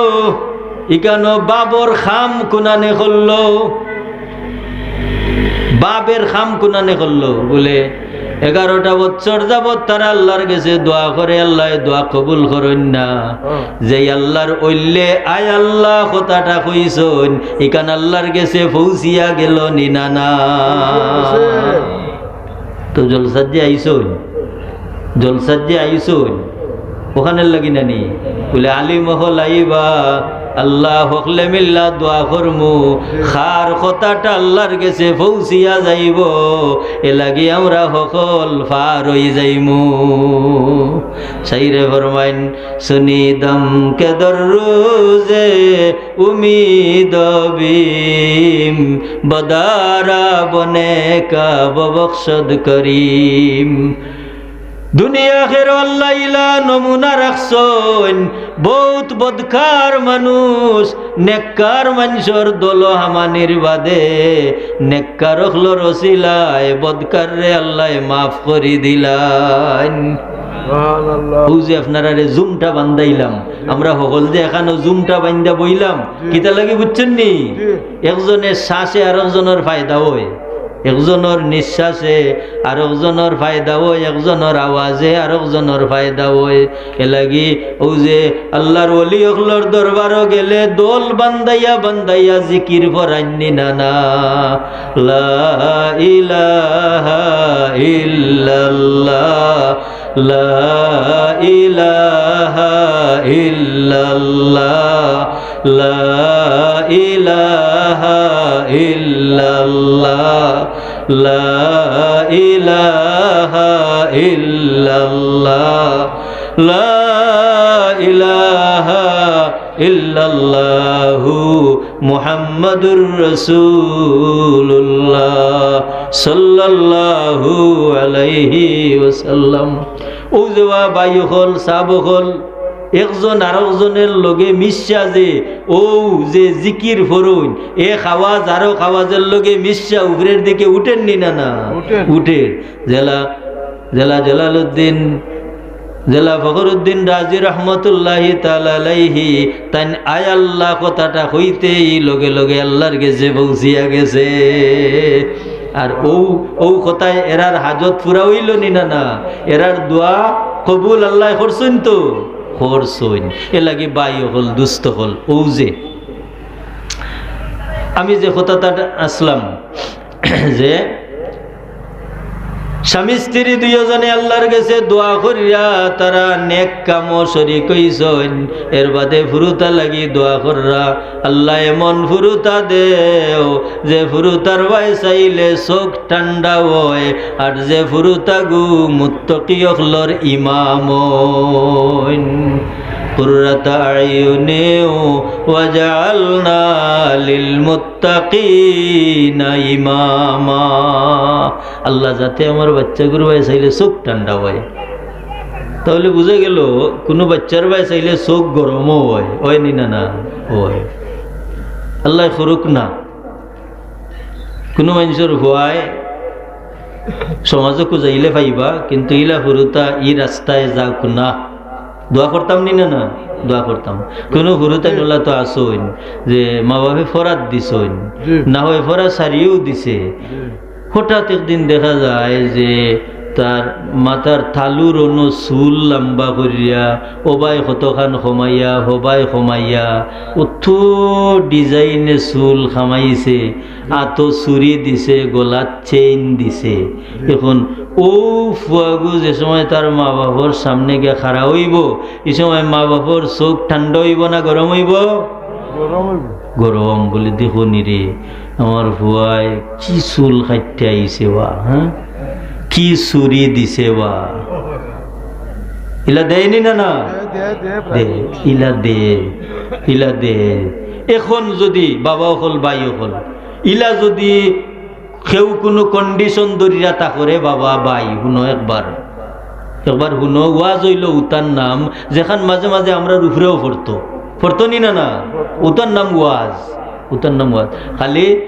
ইখানো বাবর কাম কুনানে করলো? বাবের কাম কুনানে করলো? বুলে, এগারোটা বছর যাবত তারা আল্লার গেছে দোয়া করে, আল্লায় দোয়া কবুল করইন না। হ্যাঁ। যেই আল্লার অইলে আয় আল্লাহ কথাটা কইছইন, ইখান আল্লার গেছে পৌঁছিয়া গেলো নি না, না? পৌঁছে গেছে। তো জলসাত যে আইছইন, জলসাত যে আইছইন, অখানর লাগি না নি? বুলে, আলিম অকল আইবা, আল্লাহ হকলে মিল্লা দোয়া করমু, কার কথাটা আল্লার গেছে পৌঁছিয়া যাইবো, এরলাগি আমরা হকল পার অই যাইমু। শাইরে ফরমাইন, সুনি দম কে দর রোজে উমিদ বিম, বদারা বনে কা ববখশদ করিম। দুনিয়া আখেরাত আল্লায় ইলা নমুনা রাখছইন, বউত বদকার মানুষ, নেককার মানষর দলো হামানির বাদে, নেককার অকলর ওসিলায় বদকাররে আল্লায় মাফ করি দিলাইন। সুবহানাল্লাহ। অউ যে আপনারারে জুমটা বান্ধাইলাম, আমরা হকল যে এখানো জুমটা বান্ধা বইলাম, জি। কিতার লাগি বুঝছইন নি? জি। একজনের শ্বাসে আরকজনর ফায়দা অয়, একজনর নিঃশ্বাসে আরকজনর ফায়দা অয়, একজনর আওয়াজে আরকজনর ফায়দা অয়। এরলাগি অউ যে আল্লার ওলি অকলর দরবারো গেলে দল বান্ধাইয়া বান্ধাইয়া জিকির পড়ইন নি না, না? লা ইলাহা ইল্লাল্লাহ, লা ইলাহা ইল্লাল্লাহ, লা ইলাহা ইল্লাল্লাহ, লা ইলাহা ইল্লাল্লাহ, লা ইলাহা ইল্লাল্লাহু মুহাম্মাদুর রাসূলুল্লাহ সাল্লাল্লাহু আলাইহি ওয়াসাল্লাম। অউ যে বা ভাই অকল, ছাব অকল, একজন আরকজনর লগে মিশিয়া যে অউ যে জিকির পড়ইন, এক আওয়াজ আরক আওয়াজর লগে মিশিয়া উপরের দিকে উঠের নি না, না? উঠের। উঠের। যেলা, যেলা জালালউদ্দিন, যেলা ফখরুদ্দিন রাজি রহমতুল্লাহি তাআলা আলাইহি, তাইন আয় আল্লাহ কথাটা কইতেই লগে লগে আল্লার গেছে পৌঁছিয়া গেছে। আর অউ, অউ কথায় এরার হাজত পুরা অইলো নি না, না? এরার দোয়া কবুল আল্লায় করছইন তো? করছইন। এরলাগি ভাই অকল, দুস্ত অকল, অউ যে আমি যে কথাটা আছলাম, যে স্বামী স্ত্রী দুইওজনে আল্লাহর গেছে দোয়া করিয়া তারা নেক কামো শরিক অইছইন। এর বাদে ফুরুতা লাগি দোয়া কররা, "আল্লাহ, এমন ফুরুতা দেও যে ফুরুতার বায় চাইলে চউখ ঠান্ডা অয়, আর যে ফুরুতাগু মুত্তাকি অকলর ইমাম অইন।" কুররাতা আয়ুনি ওয়াজআলনা লিল মুত্তাকিনা ইমামা। আল্লাহ, যাতে আমার বাচ্চাগুর বায় চাইলে চউখ ঠান্ডা অয়। তাইলে বুঝা গেল, কুনু বাচ্চার বায় চাইলে চউখ গরমও অয়, অয় নি না? না, অয়। আল্লাহ করুক না। কুনু মানষর ফুয়ায় সমাজো খুজাইলে পাইবা, কিন্তু ইলা ফুরুতা ই রাস্তায় যাউক না। দোয়া করতাম নি না? না, দোয়া করতাম। কুনু ফুরুতাইন অলা তো আছইন যে মা বাপে ফরাদ দিছইন, জি। না অয় ফরাদ সারিয়েও দিছে। জি। হঠাৎ একদিন দেখা যায় যে তার মাথার তালুর অনো চুল লাম্বা করিয়া, অবায় কতখান কমাইয়া, হবায় কমাইয়া, অত ডিজাইনে চুল কামাইছে, আতো চুড়ি দিছে, গলাত চেইন দিছে। এখন অউ ফুয়াগু যে সময় তার মা বাপর সামনে গিয়া খাড়া অইবো, ই সময় মা বাপর চউখ ঠান্ডা অইবো না গরম অইবো? গরম অইবো। গরম। বলে, "দেখো নি রে, আমার ফুয়ায় কি চুল কাটিয়া আইছে বা, হ্যাঁ? কি চুড়ি দিছে বা।" ইলা দেয় নি না? না, দে, দে, দে, দে, ইলা দে, ইলা দে। এখন যদি বাবা অকল, ভাই অকল, ইলা যদি কেউ কুনু condition ধরিয়া তা করে, বাবা, ভাই, হুনো একবার, একবার হুনো, ওয়াজ অইলো উতার নাম, যেখান মাঝে মাঝে আমরার উপরেও পড়তো, পড়তো নি না? না, উতার নাম ওয়াজ, উতার নাম ওয়াজ। খালি,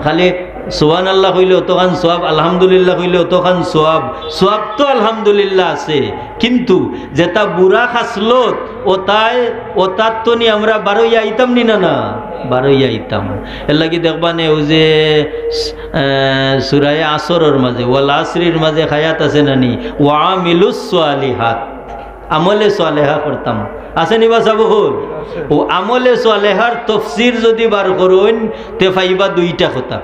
খালি সুবহানাল্লাহ কইলে অতখান সওয়াব, আলহামদুলিল্লাহ কইলে অতখান সওয়াব। সওয়াব তো আলহামদুলিল্লাহ আছে, কিন্তু যেটা বুরা খাসলত, ওটায়, ওটার তো নি আমরা বারইয়া আইতাম নি না? না, বারইয়া আইতাম। এর লাগি দেখবা নে, অউ যে, আহ, সূরায়ে আসরর মাঝে, ওয়াল আসরির মাঝে আয়াত আছে না নি? "ওয়া আমিলুস সালিহাত", আমলে সালেহা করতাম। আছে নি বা সাবকুল? অউ আমলে সালেহার তফসির যদি বার করইন, তে পাইবা দুইটা কথা।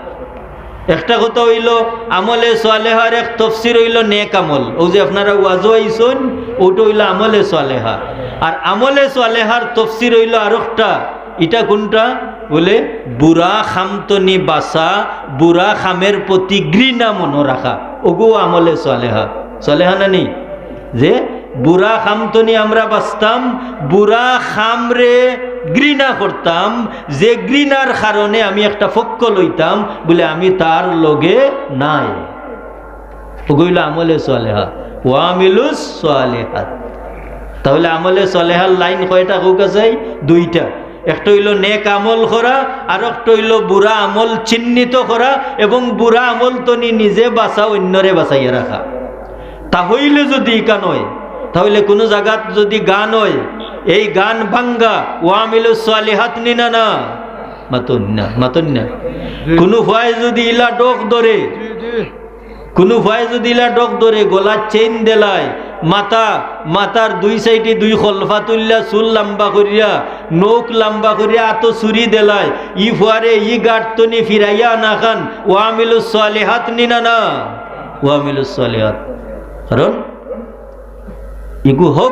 একটা কথা অইলো, আমলে সালেহার এক তফসির অইলো নেক আমল। অউ যে আপনারা ওয়াজো আইছইন, অউটা অইলো আমলে সালেহা। আর আমলে সালেহার তফসির অইলো আরোকটা। ইটা কুনটা? বলে, বুরা কাম তনি বাচা, বুরা কামের প্রতি ঘৃণা মনো রাখা। অগু আমলে সালেহা। সালেহা না নি? যে বুরা কাম তনি আমরা বাচতাম, বুরা কামরে ঘৃণা করতাম, যে ঘৃণার কারণে আমি একটা পক্ষ লইতাম, বলে আমি তার লগে নাই। অগু অইলো আমলে সালেহা, ওয়া আমিলুস সালেহাত। তাইলে আমলে সালেহার লাইন কয়টা কউক্কা চাই? দুইটা। একটা অইলো নেক আমল করা, আর একটা অইলো বুরা আমল চিহ্নিত করা এবং বুরা আমল তনি নিজে বাচা, অইন্যরে বাচাইয়া রাখা। তা অইলে যদি ইখান অয়, তাইলে কুনু জাগাত যদি গান অয়, এই গান ভাঙ্গা, ওয়া আমিলুস সালেহাত নি না? না, মাতইন না, মাতইন না। জি। কুনু ফুয়ায় যদি ইলা ঢক ধরে, জি, জি। কুনু ফুয়ায় যদি ইলা ঢক ধরে, গলাত চেইন দেলায়, মাথা, মাথার দুই সাইডে দুই খলফা তুললা, চুল লাম্বা করিয়া, নখ লাম্বা করিয়া, আতো চুড়ি দেলায়, ই ফুয়ারে ই গাট তনি ফিরাইয়া আনাখান ওয়া আমিলুস সালেহাত নি না? না, ওয়া আমিলুস সালেহাত। কারণ ইগু হক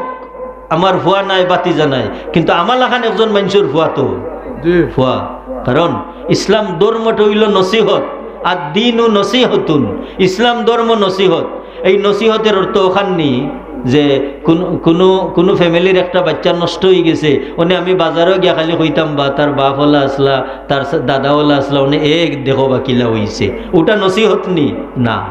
আমার ফুয়া নায়, ভাতিজা নায়, কিন্তু আমার লাখান একজন মানষর ফুয়া তো। জি। ফুয়া। কারণ ইসলাম ধর্মটা অইলো নসিহত, আদ-দীনু নসিহতুন, ইসলাম ধর্ম নসিহত। এই নসিহতের অর্থ অখান নি যে কুনু, কুনু, কুনু ফ্যামিলির একটা বাচ্চা নষ্ট অইগেছে, অনে আমি বাজারো গিয়া খালি কইতাম বা তার বাপ অলা আছলা, তার সা-, দাদা অলা আছলা, অনে এক দেখো বা কিলা অইছে, অটা নসিহত নি? না।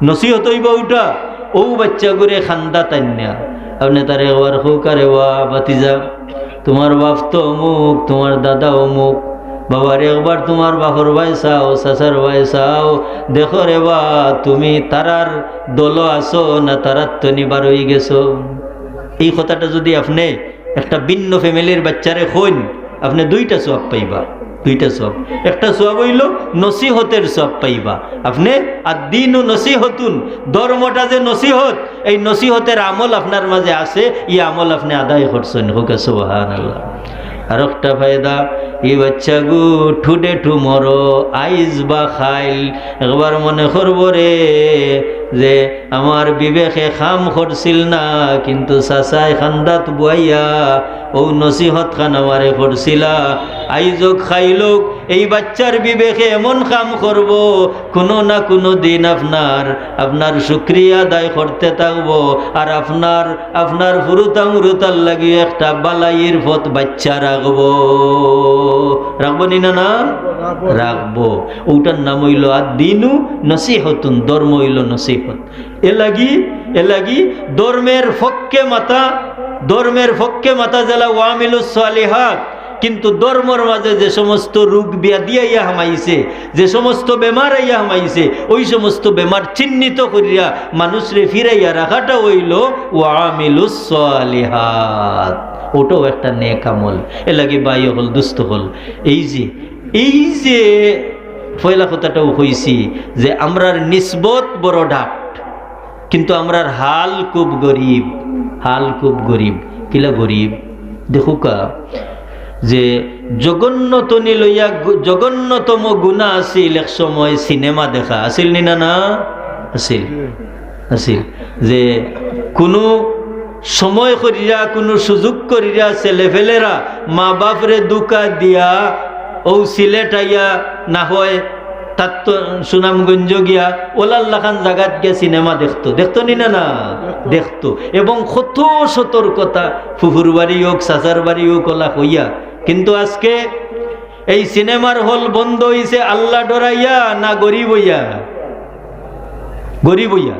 নসিহত অইবো অটা, অউ বাচ্চাগুরে কান্দাত আনিয়া আপনে তারে একবার কউক্কা, "রে বা ভাতিজা, তুমার বাপ তো অমুক, তুমার দাদা অমুক, বাবারে একবার তুমার বাপর বায় চাও, চাচার বায় চাও, দেখো রে বা, তুমি তারার দলো আছো না তারার তনি বার অইগেছো।" এই কথাটা যদি আপনে একটা ভিন্ন ফ্যামিলির বাচ্চারে কইন, আপনে দুইটা সওয়াব পাইবা, দুইটা সওয়াব। একটা সওয়াব অইলো নসিহতের সওয়াব পাইবা আপনে। আদ-দীনু নসিহতুন, ধর্মটা যে নসিহত, এই নসিহতের আমল আপনার মাঝে আছে, ই আমল আপনে আদায় করছইন। কউক্কা সুবহানাল্লাহ। আরোকটা ফায়দা, ই বাচ্চাগু today tomorrow, আইজ বা কাইল, একবার মনে করবো রে, যে আমার বিবেকে কাম করছিল না, কিন্তু চাচায় কান্দাত বওয়াইয়া অউ নসিহত খান আমারে করছিলা। আইজ অউক কাইল অউক এই বাইচ্চার বিবেকে এমন কাম করবো, কুনু না কুনু দিন আপনার, আপনার শুকরিয়া আদায় করতে থাকবো, আর আপনার, আপনার ফুরুতা মুরুতার লাগি একটা বালাইর পথ বাইচ্চা রাখবো। রাখবো নি না, না? রাখবো। অউটার নাম অইলো আদ-দীনু নসিহতুন, ধর্ম অইলো নসিহত। এরলাগি, এরলাগি ধর্মের পক্ষে মাতা, ধর্মের পক্ষে মাতা যেলা ওয়া আমিলুস সালিহাত, কিন্তু ধর্মর মাঝে যে সমস্ত রোগ ব্যাধি আইয়া হামাইছে, যে সমস্ত বেমার আইয়া হামাইছে, অউ সমস্ত বেমার চিহ্নিত করিয়া মানুষরে ফিরাইয়া রাখাটা অইলো ওয়া আমিলুস সালিহাত। অউটাও একটা নেক আমল। এরলাগি ভাই অকল, দুস্ত অকল, এই যে, এই যে পয়লা কথাটাও কইছি যে আমরার নিসবত বড় ডাট, কিন্তু আমরার হাল খুব গরিব, হাল খুব গরিব। কিলা গরিব? দেখউক্কা যে জঘন্যতনি লইয়া গু-, জঘন্যতম গুনা আছিল এক সময় সিনেমা দেখা, আছিল নি না, না? আছিল, আছিল। যে কুনু সময় করিয়া, কুনু সুযোগ করিয়া ছেলেপেলেরা মা বাপরে ধুকা দিয়া অউ সিলেট আইয়া না হয় তার তো সুনামগঞ্জ গিয়া অলার লাখান জাগাত গিয়া সিনেমা দেখতো, দেখতো নি না, না? দেখতো। এবং কত সতর্কতা, ফুফুর বাড়ি অউক, চাচার বাড়ি অউক, অলা কইয়া। কিন্তু আজকে এই সিনেমার হল বন্ধ অইছে আল্লা ডরাইয়া না গরিব অইয়া? গরিব অইয়া।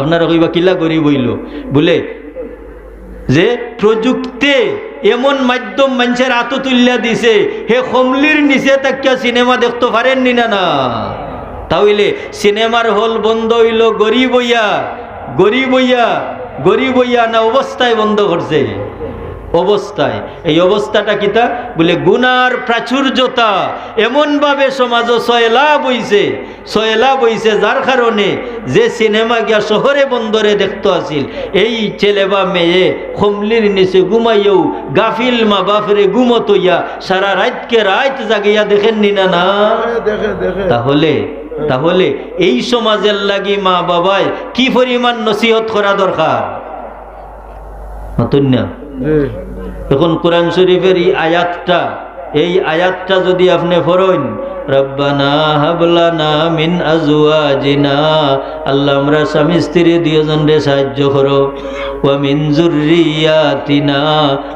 আপনারা কইবা, "কিলা গরিব অইলো?" বুলে, যে প্রযুক্তিয়ে এমন মাধ্যম মানষর আতো তুলিয়া দিছে, হে কমলির নিচে থাকিয়া সিনেমা দেখতো পারের নি না, না? তা অইলে সিনেমার হল বন্ধ অইলো গরিব অইয়া, গরিব অইয়া, গরিব অইয়া না অবস্থায় বন্ধ করছে? অবস্থায়। এই অবস্থাটা কিতা? বুলে গুনার প্রাচুর্যতা এমনভাবে সমাজো সয়লাব অইছে, সয়লাব অইছে, যার কারণে যে সিনেমা গিয়া শহরে বন্দরে দেখতো আছিল, এই ছেলে বা মেয়ে কমলির নিচে ঘুমাইয়াও গাফিল মা বাপরে ঘুমো থইয়া সারা রাইতকে রাইত জাগিয়া দেখের নি না, না? দেখে, দেখে, দেখে। তাহলে, তাহলে এই সমাজর লাগি মা বাবায় কি পরিমাণ নসিহত করা দরকার? মাতইন না? জি। এখন কোরআন শরীফের এই আয়াতটা, এই আয়াতটা যদি আপনে পড়ইন, "রব্বানা হাবলানা মিন আজওয়াজিনা", আল্লাহ, আমরার স্বামী স্ত্রী দুইওজনরে সাহায্য করো, "ওয়া মিন যুররিয়াতিনা",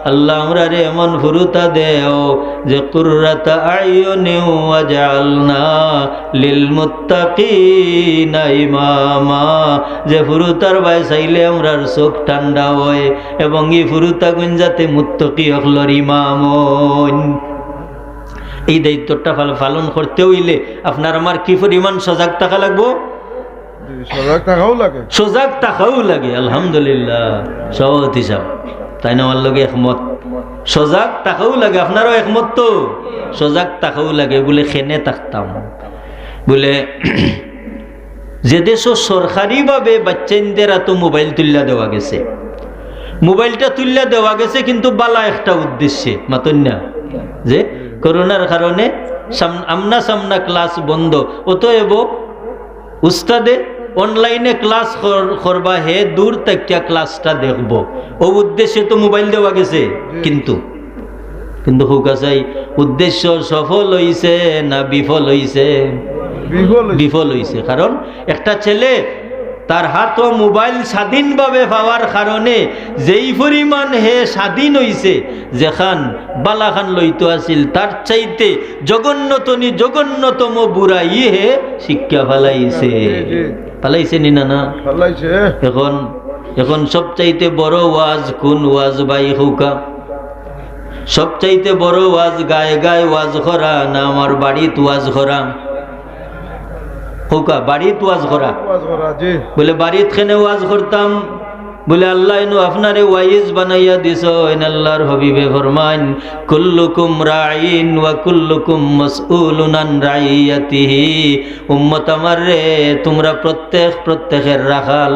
আল্লাহ, আমরারে এমন ফুরুতা দেও যে "কুররাতা আয়ুনিন ওয়াজআলনা লিল মুত্তাকিনা ইমামা", যে ফুরুতার বায় চাইলে আমরার চোখ ঠান্ডা অয় এবং ই ফুরুতাগুইন যাতে মুত্তাকি অকলর ইমাম অইন। এই দায়িত্বটা পাল-, পালন করতে অইলে আপনার আমার কি পরিমাণ সজাগ থাকা লাগবো? জি, সজাগ থাকাও লাগে। সজাগ থাকাও লাগে, আলহামদুলিল্লাহ। সভাপতি সাব, তাই না আমার লগে একমত? সজাগ থাকাও লাগে, আপনারাও একমত তো? সজাগ থাকাও লাগে। বুলে, "কেনে থাকতাম?" বুলে, যে দেশো সরকারিভাবে বাইচ্চাইন্তর আতো মোবাইল তুলিয়া দেওয়া গেছে, মোবাইলটা তুলিয়া দেওয়া গেছে কিন্তু বালা একটা উদ্দেশ্যে, মাতইন না? যে করোনার কারণে সাম-, আমনা সামনা ক্লাস বন্ধ, অতএব উস্তাদে অনলাইনে ক্লাস কর-, করবা, হে দূর থাকিয়া ক্লাসটা দেখবো, অউ উদ্দেশ্যে তো মোবাইল দেওয়া গেছে। জি। কিন্তু, কিন্তু কউক্কা চাই, উদ্দেশ্য সফল অইছে না বিফল অইছে? বিফল অইছে। বিফল অইছে। কারণ একটা ছেলে তার আতো মোবাইল স্বাধীনভাবে পাওয়ার কারণে যেই পরিমাণ হে স্বাধীন অইছে, যেখান বালাখান লইতো আছিল, তার চাইতে জঘন্যতনি জঘন্যতম বুরাই হে শিক্ষা ফালাইছে। জি, জি। ফালাইছে নি না, না? ফালাইছে। এখন, এখন সবচাইতে বড় ওয়াজ কুন ওয়াজ ভাই কউক্কা? সবচাইতে বড় ওয়াজ গায়ে গায়ে ওয়াজ করা না আমার বাড়িত ওয়াজ করা? কউক্কা, বাড়িত ওয়াজ করা। ওয়াজ করা, জি। বুলে, "বাড়িত কেনে ওয়াজ করতাম?" বুলে, "আল্লায় নু আপনারে ওয়াইজ বানাইয়া দিছইন।" আল্লাহর হাবিবে ফরমাইন, "কুল্লুকুম রাইন ওয়া কুল্লুকুম মাসউলুন আন রাইয়াতিহি।" উম্মত আমার রে, তুমরা প্রত্যেক প্রত্যেকের রাখাল।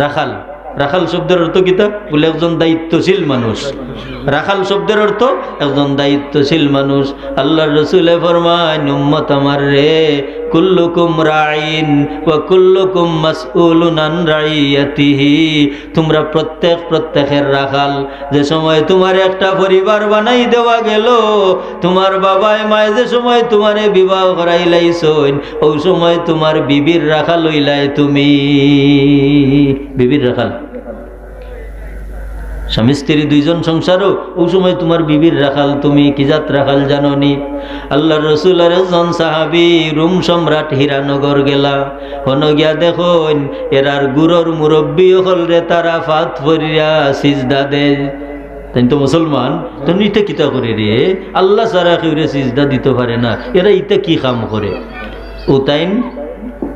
রাখাল, রাখাল শব্দর অর্থ কিতা? বুলে, একজন দায়িত্বশীল মানুষ। রাখাল শব্দর অর্থ একজন দায়িত্বশীল মানুষ। আল্লাহর রসুলে ফরমাইন, "উম্মত আমার রে, কুল্লুকুম রাইন ওয়া কুল্লুকুম মাসউলুন আন রাইয়াতিহি। তোমরা প্রত্যেক প্রত্যেকের রাখাল। যে সময় তোমারে একটা পরিবার বানাই দেওয়া গেল, তোমার বাবায় মায় যে সময় তোমারে বিবাহ করাইলাইছইন, অউ সময় তোমার বিবির রাখাল অইলায় তুমি। বিবির রাখাল। স্বামী স্ত্রী দুইজন সংসারো, অউ সময় তোমার বিবির রাখাল তুমি। কি জাত রাখাল জানো নি? আল্লার রসুলর একজন সাহাবী রোম সম্রাট হীরানগর গেলা, হনো গিয়া দেখইন, এরার গুরুর মুরব্বি অকলরে তারা ফাত ফরিয়া সিজদা দেয়। তাইন তো মুসলমান, তো ইতা কিতা করে রে? আল্লা ছাড়া কেউরে সিজদা দিতো পারে না, এরা ইতা কি কাম করে? উতাইন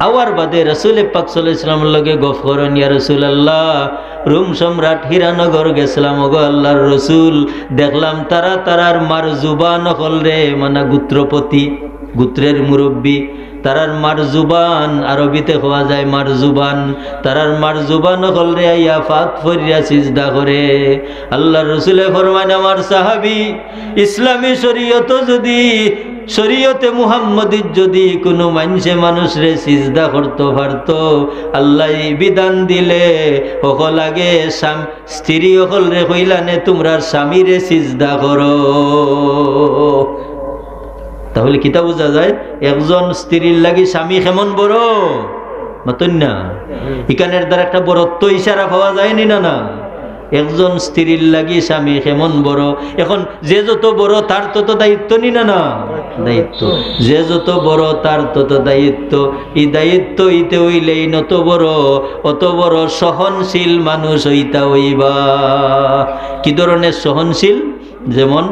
আওয়ার বাদে রাসুলে পাক সাল্লাল্লাহু আলাইহি ওয়াসাল্লামর লগে গফ করইন, "ইয়া রাসুলাল্লাহ, রোম সম্রাট হীরানগর গেছলাম, ওগো আল্লার রসুল, দেখলাম তারা তারার মার জুবান অকলরে, মানে গোত্রপতি, গোত্রের মুরব্বি, তারার মার জুবান, আরবিতে কওয়া যায় মার জুবান, তারার মার জুবান অকলরে আইয়া ফাত ফরিয়া সিজদা করে।" আল্লার রসুলে ফরমাইন, "আমার সাহাবী, ইসলামী শরীয়তো যদি, শরীয়তে মুহাম্মদীর যদি কুনু মানষে মানুষরে সিজদা করতো পারতো, আল্লায় বিধান দিলে হকল আগে স্বাম-, স্ত্রী অকলরে কইলানে তুমরার স্বামীরে সিজদা করো।" তাহলে কিতা বুঝা যায়? একজন স্ত্রীর লাগি স্বামী কেমন বড়? মাতইন না? ইখানর দ্বারা একটা বড়ত্ব ইশারা পাওয়া যায়নি না, না? একজন স্ত্রীর লাগি স্বামী কেমন বড়? এখন যে যত বড় তার তত দায়িত্ব নি না, না? দায়িত্ব। যে যত বড় তার তত দায়িত্ব। ই দায়িত্ব ইতে অইলে ইন অত বড়, অত বড় সহনশীল মানুষ অইতা অইবা। কি ধরনের সহনশীল? যেমন,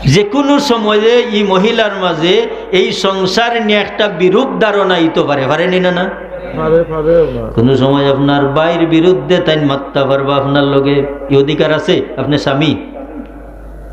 যে কুনু সময়ে ই মহিলার মাঝে এই সংসার নিয়া একটা বিরূপ ধারণা আইতো পারে, পারেনি না, না? পারে, পারে না। কুনু সময় আপনার ভাইর বিরুদ্ধে তাইন মাততা পারবা, আপনার লগে ই অধিকার আছে, আপনে স্বামী,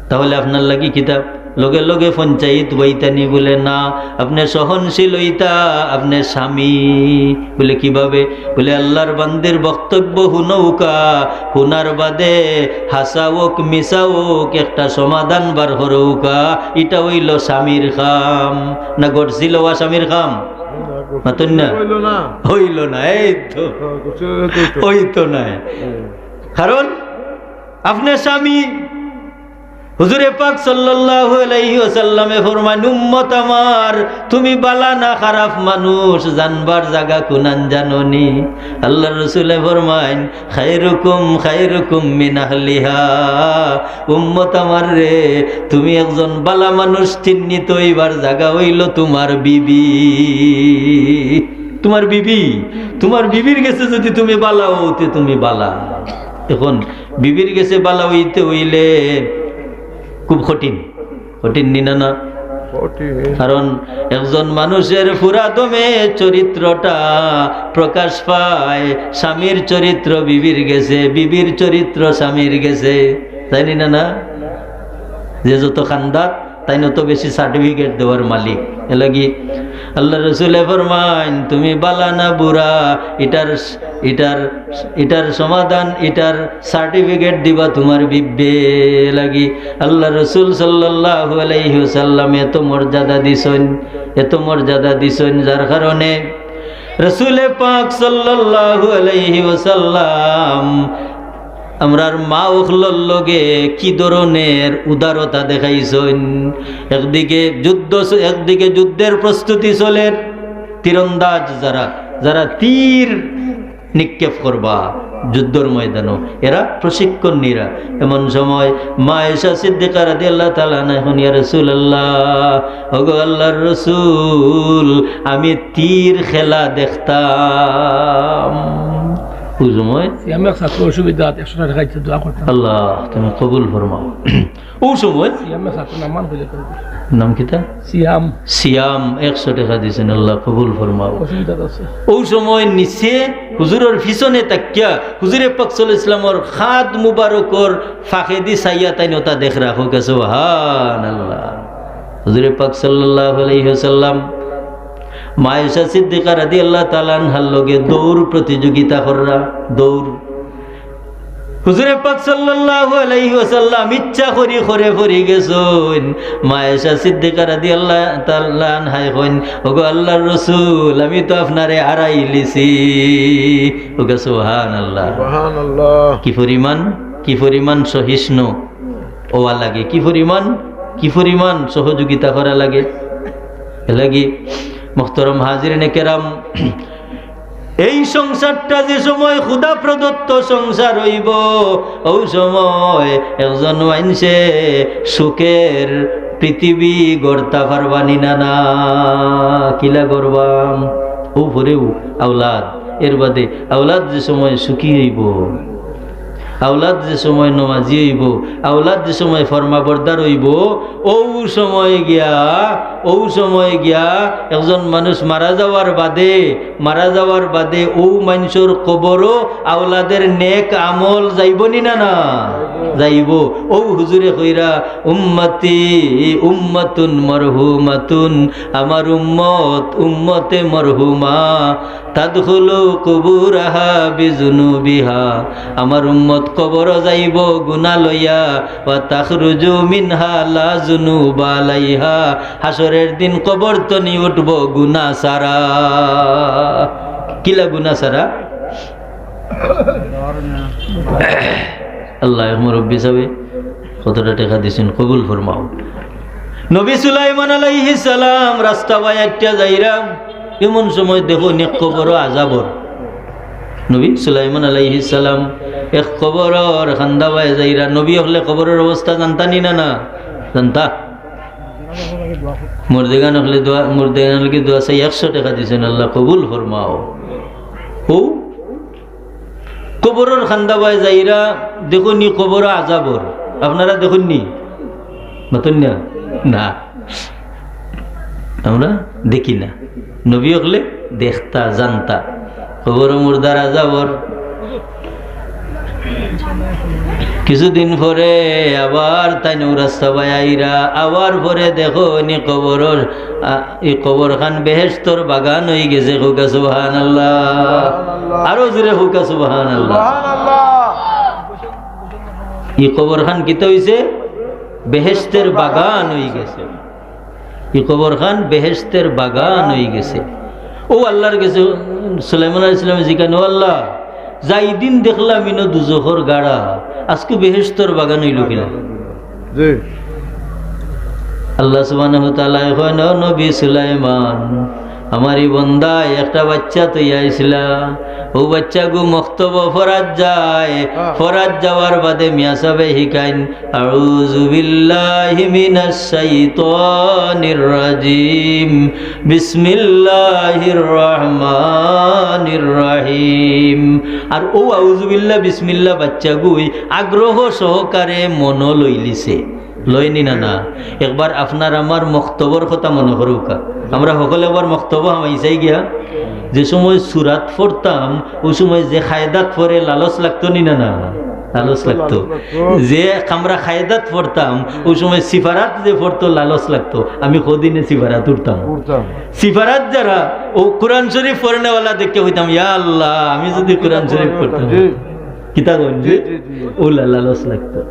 তাহলে আপনার লাগি কিতা? লগে লগে পঞ্চায়েত বইতানি বুলে না, আপনে সহনশীল অইতা, আপনে স্বামী। বুলে, "কিভাবে?" বুলে, "আল্লার বান্দির বক্তব্য হুনউকা, হুনার বাদে হাছা অউক, মিছা অউক, একটা সমাধান বার করউকা, ইটা অইলো স্বামীর কাম।" না গড়ছিল ওয়া স্বামীর কাম? মাতইন না? অইলো না। অইলো না, এই তো। হ্যাঁ, গড়ছিল না তো। অইতো নায়। হুম। কারণ আপনে স্বামী, হুজুরে পাক সাল্লাল্লাহু আলাইহি ওয়াসাল্লামে ফরমাইন, "উম্মত আমার, তুমি বালা না খারাপ মানুষ, জানবার জাগা কুনান জানো নি?" আল্লার রসুলে ফরমাইন, "খায়রুকুম খায়রুকুম মিন আহলিহা।" উম্মত আমার রে, তুমি একজন বালা মানুষ চিহ্নিত অইবার জাগা অইলো তুমার বিবি। তুমার বিবি, তুমার বিবির গেছে যদি তুমি বালা অও, তে তুমি বালা। এখন বিবির গেছে বালা অইতে অইলে খুব কঠিন, কঠিন নি না, না? কঠিন। কারণ একজন মানুষের পুরা দমে চরিত্রটা প্রকাশ পায় স্বামীর চরিত্র বিবির গেছে, বিবির চরিত্র স্বামীর গেছে, তাই নি না, না? যে যত খান্দাত, তাইন অত বেশি certificate দেওয়ার মালিক। এরলাগি আল্লার রসুলে ফরমাইন, "তুমি বালা না বুরা, ইটার, ইটার, ইটার সমাধান, ইটার certificate দিবা তুমার বিবিয়ে।" এরলাগি আল্লার রসুল সাল্লাল্লাহু আলাইহি ওয়াসাল্লামে এত মর্যাদা দিছইন, এত মর্যাদা দিছইন, যার কারণে রসুলে পাক সাল্লাল্লাহু আলাইহি ওয়াসাল্লাম আমরার মা অকলর লগে কি ধরনের উদারতা দেখাইছইন। একদিকে যুদ্ধ, একদিকে যুদ্ধের প্রস্তুতি চলের, তীরন্দাজ যারা, যারা তীর নিক্ষেপ করবা যুদ্ধর ময়দানো, এরা প্রশিক্ষণ নিরা। এমন সময় মা আয়েশা সিদ্দিকা রাদিয়াল্লাহু তাআলা আনহা কইন, "ইয়া রাসূলুল্লাহ, ওগো আল্লার রসুল, আমি তীর খেলা দেখতাম।" অউ সময় সিয়ামে এক ছাত্র অসুবিধা আছে, একশো টেকা দিছে, দোয়া করতাম। আল্লাহ, তুমি কবুল ফরমাও। অউ সময় সিয়ামে ছাত্র নাম মান কইলে তো। নাম কিতা? সিয়াম। সিয়াম, একশো টেকা দিছইন, আল্লাহ কবুল ফরমাও। অসুবিধা আছে। অউ সময় নিচে হুজুরর পিছনে থাকিয়া হুজুরে পাক সাল্লাল্লাহু আলাইহি ওয়াসাল্লামর কাঁধ মুবারকর ফাঁকেদি চাইয়া তাইন অতা দেখরা, কউক্কা সুবহানাল্লাহ। হুজুরে পাক সাল্লাল্লাহু আলাইহি ওয়াসাল্লাম মা আয়েশা সিদ্দিকা রাদিয়াল্লাহু তাআলা আনহার লগে দৌড় প্রতিযোগিতা কররা, দৌড়। হুজুরে পাক সাল্লাল্লাহু আলাইহি ওয়াসাল্লাম ইচ্ছা করি খরে পড়ি গেছইন। মা আয়েশা সিদ্দিকা রাদিয়াল্লাহু তাআলা আনহায় কইন, "ওগো আল্লাহর রাসূল, আমি তো আপনারে হারাইলিছি।" ওগো সুবহানাল্লাহ। সুবহানাল্লাহ। কি পরিমাণ, কি পরিমাণ সহিষ্ণু অওয়া লাগে, কি পরিমাণ, কি পরিমাণ সহযোগিতা করা লাগে। এরলাগি মোহতরম হাজিরিনে কেরাম, এই সংসারটা যে সময় খুদা প্রদত্ত সংসার অইবো, অউ সময় একজন মানষে সুখের পৃথিবী গড়তা পারবা নি না, না? কিলা গড়বাম? অউ পরেউ আওলাদ, এর বাদে আওলাদ যে সময় সুখী অইবো, আওলাদ যে সময় নমাজি অইবো, আওলাদ যে সময় ফরমাবরদার অইবো, অউ সময় গিয়া, অউ সময় গিয়া একজন মানুষ মারা যাওয়ার বাদে, মারা যাওয়ার বাদে অউ মানষর কবরো আওলাদের নেক আমল যাইবো নি না, না? যাইবো। অউ হুজুরে কইরা, "উম্মতি উম্মাতুন মারহুমাতুন", আমার উম্মত উম্মতে মরহুমা। "তাদখুলু কুবুরাহা বিজুনুবিহা", আমার উম্মত কবরো যাইবো গুনা লইয়া, "ওয়া তাখরুজু মিনহা লা জুনুবা আলাইহা", হাশরের দিন কবর তনি উঠবো গুনা ছাড়া। কিলা গুনা ছাড়া? আল্লাহ, এক মুরব্বি সাবে কতটা টেকা দিছইন, কবুল ফরমাও। নবী সুলাইমান আলাইহিস সালাম রাস্তা বায় আটিয়া যাইরা, এমন সময় দেখইন এক কবরো আজাবর। নবী সুলাইমান আলাইহিস সালাম এক কবরর কান্দা বায় যাইরা, নবী অকলে কবরর অবস্থা জানতা নি না, না? জানতা? মুর্দেগান অকলে দোয়া, মুর্দেগান অকলে দোয়া চাই, একশো টেকা দিছইন, আল্লাহ কবুল ফরমাও। অউ কবরর কান্দা বায় যাইরা দেখইন নি কবরো আজাবর। আপনারা দেখইন নি? মাতইন না? না। আমরা দেখি না। নবী অকলে দেখতা, জানতা। কবরো মুর্দার আজাবর। কিছুদিন পরে আবার তাইন অউ রাস্তা বায় আইরা, আওয়ার পরে দেখইন নি কবরর, আ, ই কবরখান বেহেশতর বাগান অইগেছে। কউক্কা সুবহানাল্লাহ। সুবহানাল্লাহ। আরো জোরে কউক্কা সুবহানাল্লাহ। সুবহানাল্লাহ। ই কবরখান কিতা অইছে? বেহেশতের বাগান অইগেছে। ই কবরখান বেহেশতের বাগান অইগেছে। অউ আল্লাহর গেছে সুলাইমান আলাইহিস সালামে জিকাইন, "ও আল্লাহ, যাইদিন দেখলাম ইনো দুজখর গাড়া, আজকু বেহেশতর বাগান অইলো কিলা?" জি। আল্লাহ সুবহানাহু ওয়া তাআলায় কইন, "ও নবী সুলাইমান, আমার ই বন্দায় একটা বাইচ্চা থইয়া আইছলা, অউ বাইচ্চাগু মক্তবো পড়াত যায়, হ্যাঁ। পড়াত যাওয়ার বাদে মিয়া সাবে হিকাইন, আউযু বিল্লাহি মিনাশ শাইতানির রাজিম, বিসমিল্লাহির রহমানির রহিম।" আর অউ আউযু বিল্লাহ, বিসমিল্লাহ বাইচ্চাগুই আগ্রহ সহকারে মনো লইলিছে। লইন নি না, না? একবার আপনার আমার মক্তবর কথা মনো করউক্কা। আমরা হকলে একবার মক্তবো হামাইছাই গিয়া, যে সময় সুরাত পড়তাম, অউ সময় যে কায়দাত পড়ে লালচ লাগতো নি না, না? লালচ লাগতো। যে আমরা কায়দাত পড়তাম, অউ সময় সিপারাত যে পড়তো লালচ লাগতো। আমি কদিনে সিপারাত উঠতাম। উঠতাম। সিপারাত যারা, অউ কোরআন শরীফ পড়নেওয়ালা দেখিয়া কইতাম, "ইয়া আল্লাহ, আমি যুদি কোরআন শরীফ পড়তাম।" জি। কিতা কইন জি? জি, জি, জি। অউলা লালচ লাগতো।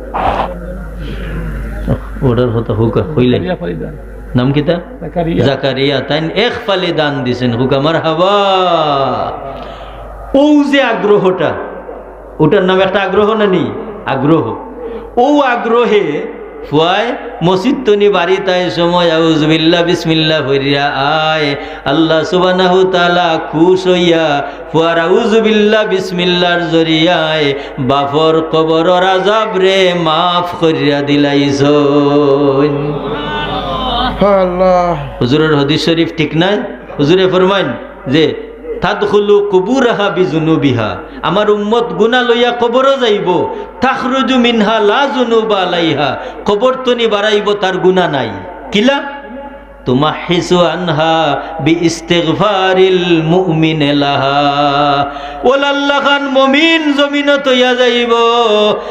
অটার কথা কউক্কা, কইলে। জাকারিয়া ফালি দান। নাম কিতা? জাকারিয়া। জাকারিয়া। তাইন এক ফালি দান দিছইন, কউক্কা মারহাবা। অউ যে আগ্রহটা, অটার নাম একটা আগ্রহ না নি? আগ্রহ। অউ আগ্রহে ফুয়ায় মসজিদ তনি বাড়িত আয় সময় আউযুবিল্লাহ বিসমিল্লাহ পড়িয়া আয়, আল্লাহ সুবহানাহু তাআলা খুশ অইয়া ফুয়ার আউযুবিল্লাহ বিসমিল্লাহর জরিয়ায় বাফর কবরর আজাবরে মাফ করিয়া দিলাইছইন। আল্লাহ। হুজুরর হাদিস শরীফ ঠিক নায়? হুজুরে ফরমাইন যে, "তাদখুলু কুবুরাহা বিজুনুবিহা।" আমার উম্মত গুনা লইয়া কবরো যাইবো, "তাখরুজু মিনহা লা জুনুবা আলাইহা।" কবর তনি বারাইবো, তার গুনা নাই। কিলা? তুমাহিসু আনহা বিইস্তিগফারিল মুমিনে লাহা। অউ লাল্লাখান মুমিন জমিনো থইয়া যাইবো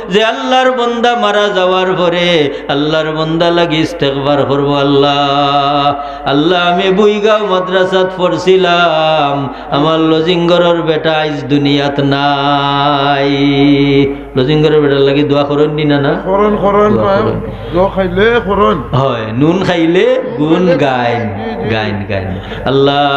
যে আল্লার বন্দা মারা যাওয়ার পরে আল্লার বন্দা লাগি ইস্তেগফার করবো, "আল্লা, আল্লা, আমি বুইগাঁও মাদ্রাসাত পড়ছিলাম, আমার লজিংগরর বেটা আইজ দুনিয়াত নাই।" লজিংগরর বেটার লাগি দোয়া করইন নি না, না? করইন, করইন, দোয়া ভাই। করইন। দোয়া খাইলে করইন। অয়, নুন খাইলে গুণ গাইন, জি, জি। গাইন, গাইন। "আল্লা,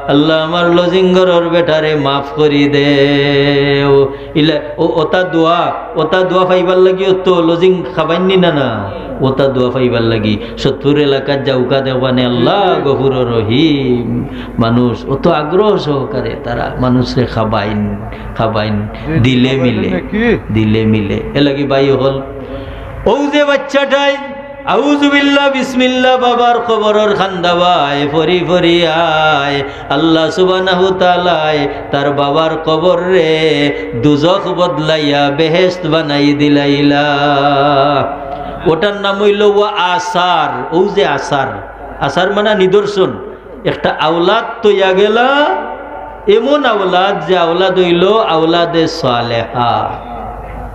আল্লা, আমার লজিংগরর বেটারে মাফ করি দেও।" ইলা, অউ, অতা দোয়া, অতা দোয়া পাইবার লাগিও তো লজিং খাবাইন নি না, না? অতা দোয়া পাইবার লাগি। সত্তর এলাকাত যাউক্কা দেখবানে, "আল্লা গফুর রহিম।" মানুষ অত আগ্রহ সহকারে তারা মানুষরে খাবাইন, খাবাইন, জি, জি, দিলে খাবাইন মিলে, নাকি? দিলে মিলে। এর লাগি ভাই অকল, অউ যে বাইচ্চাটায় আউযুবিল্লাহ, বিসমিল্লাহ, বাবার কবরর কান্দাবায় পড়ি পড়ি আয়, আল্লা সুবহানাহু তাআলায় তার বাবার কবররে দুজখ বদলাইয়া বেহেশত বানাই দিলাইলা। অটার নাম অইলো ওয়া আসার। অউ যে আসার, আসার মানে নিদর্শন। একটা আওলাদ থইয়া গেলা, এমন আওলাদ যে আওলাদ অইলো আওলাদে সালেহা,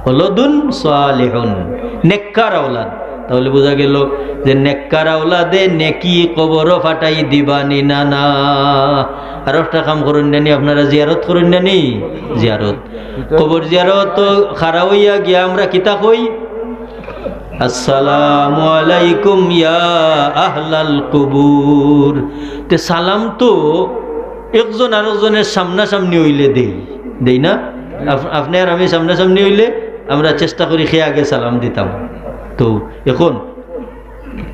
ওয়ালাদুন সালেহুন, নেককার আওলাদ। তাহলে বুঝা গেলো যে নেককার আওলাদে নেকি কবরো পাঠাই দিবা নি না, না? আর একটা কাম করইন না নি, আপনারা জিয়ারত করইন না নি? জিয়ারত। কবর জিয়ারতো খাড়া অইয়া গিয়া আমরা কিতা কই? "আসসালামু আলাইকুম ইয়া আহলাল কুবুর।" তে সালাম তো একজন আরকজনের সামনাসামনি অইলে দেই, দেই না? আপ-, আপনে আর আমি সামনাসামনি অইলে আমরা চেষ্টা করি কে আগে সালাম দিতাম। তো এখন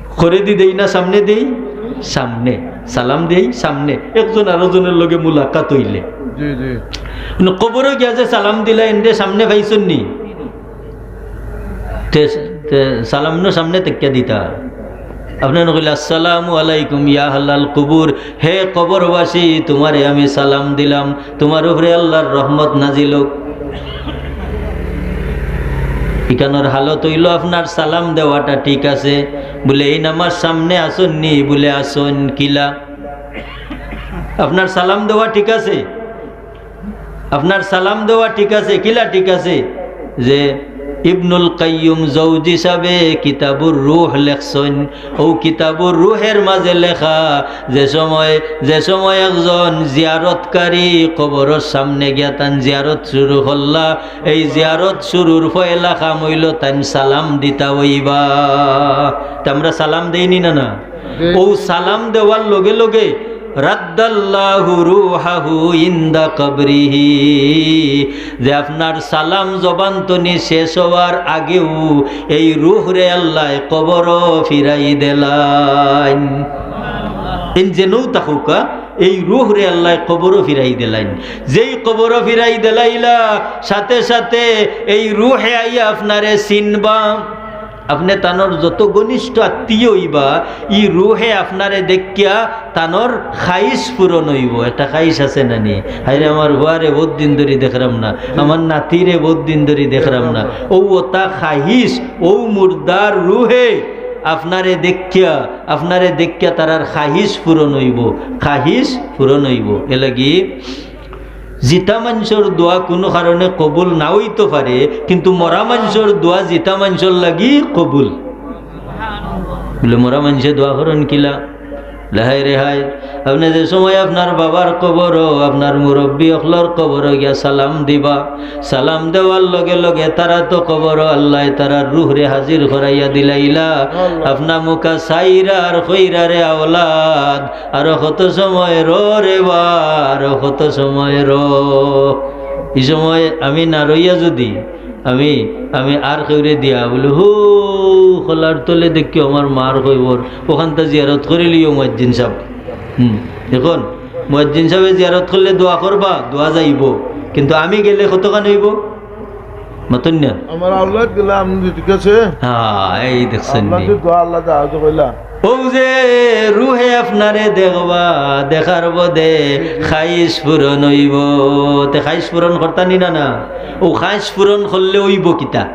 খরেদি দেই না সামনেদি? সামনে। সালাম দেই সামনে, একজন আরকজনর লগে মুলাকাত অইলে। জি, জি। কিন্তু কবরো গিয়া যে সালাম দিলা, এনরে সামনে পাইছইন নি? তে, তে সালাম নু সামনে থাকিয়া দিতা। আপনে নু কইলা, "আসসালামু আলাইকুম ইয়া আহলাল কুবুর, হে কবরবাসী, তুমারে আমি সালাম দিলাম, তুমার উপরে আল্লার রহমত নাজিল অউক।" ইখানর হালত অইলো, আপনার সালাম দেওয়াটা ঠিক আছে, বুলে, "এইন আমার সামনে আছইন নি?" বুলে, "আছইন।" কিলা? আপনার সালাম দেওয়া ঠিক আছে? আপনার সালাম দেওয়া ঠিক আছে, কিলা ঠিক আছে? যে ইবনুল কাইয়্যুম জৌজি সাবে কিতাবুর রূহ লেখছইন, অউ কিতাবুর রূহের মাঝে লেখা, যে সময়, যে সময় একজন জিয়ারতকারী কবরর সামনে গিয়া তান জিয়ারত শুরু করলা, এই জিয়ারত শুরুর পয়লা কাম অইলো তাইন সালাম দিতা অইবা। তে আমরা সালাম দেই নি না, না? জি। অউ সালাম দেওয়ার লগে লগে রাদ্দাল্লাহু রূহাহু ইনদা কবরিহি, যে আপনার সালাম জবান তনি শেষ অওয়ার আগেউ এই রূহরে আল্লায় কবরো ফিরাই দিলাইন। এইন যেনউ থাকউক্কা, এই রূহরে আল্লায় কবরো ফিরাই দিলাইন। যেই কবরো ফিরাই দিলাইলা, সাথে সাথে এই রূহে আইয়া আপনারে চিনবা। আপনে তানর যত ঘনিষ্ঠ আত্মীয় অইবা, ই রূহে আপনারে দেখিয়া তানর খাইশ পূরণ অইবো। একটা খাইশ আছে না নি? "হায়রে, আমার ফুয়ারে বউত দিন ধরি দেখরাম না, আমার নাতিরে বউত দিন ধরি দেখরাম না।" অউ অতা খাইশ, অউ মুর্দার রূহে আপনারে দেখিয়া, আপনারে দেখিয়া তারার খাইশ পূরণ অইবো, খাইশ পূরণ অইবো। এরলাগি জিতা মানষর দোয়া কুনু কারণে কবুল না অইতো পারে, কিন্তু মরা মানষর দোয়া জিতা মানষর লাগি কবুল। বুলে, মরা মানষে দোয়া করইন কিলা? বুলে, হায়রে হায়, আপনে যে সময় আপনার বাবার কবরো, আপনার মুরব্বি অকলর কবরো গিয়া সালাম দিবা, সালাম দেওয়ার লগে লগে তারা তো কবরো আল্লায় তারার রূহরে হাজির করাইয়া দিলাইলা। আপনার মুখা চাইরা আর কইরা, "রে আওলাদ, আরো কত সময় রও রে বা, আরো কত সময় রও।" ই সময় আমি না রইয়া যুদি আমি, আমি আর কেউরে দিয়া বুলে, "হু, কলার তলে দেখিও আমার মার কবর, অখানতা জিয়ারত করিলিও মুয়াজ্জিন সাব।" হুম, এখন মুয়াজ্জিন সাবে জিয়ারত করলে দোয়া করবা, দোয়া যাইবো, কিন্তু আমি গেলে কতখান অইবো? মাতইন না। আমার আওলাদ গেলে আপনে ঠিক আছে? হ্যাঁ, এই দেখছইন নি? আল্লাহ যে দোয়া আল্লাহ যা আজ কইলা। অউ যে রুহে আপনারে দেখবা, দেখার বদে খাইশ পূরণ অইবো। তে খাইশ পূরণ করতা নি না, না? অউ খাইশ পূরণ করলে অইবো কিতা?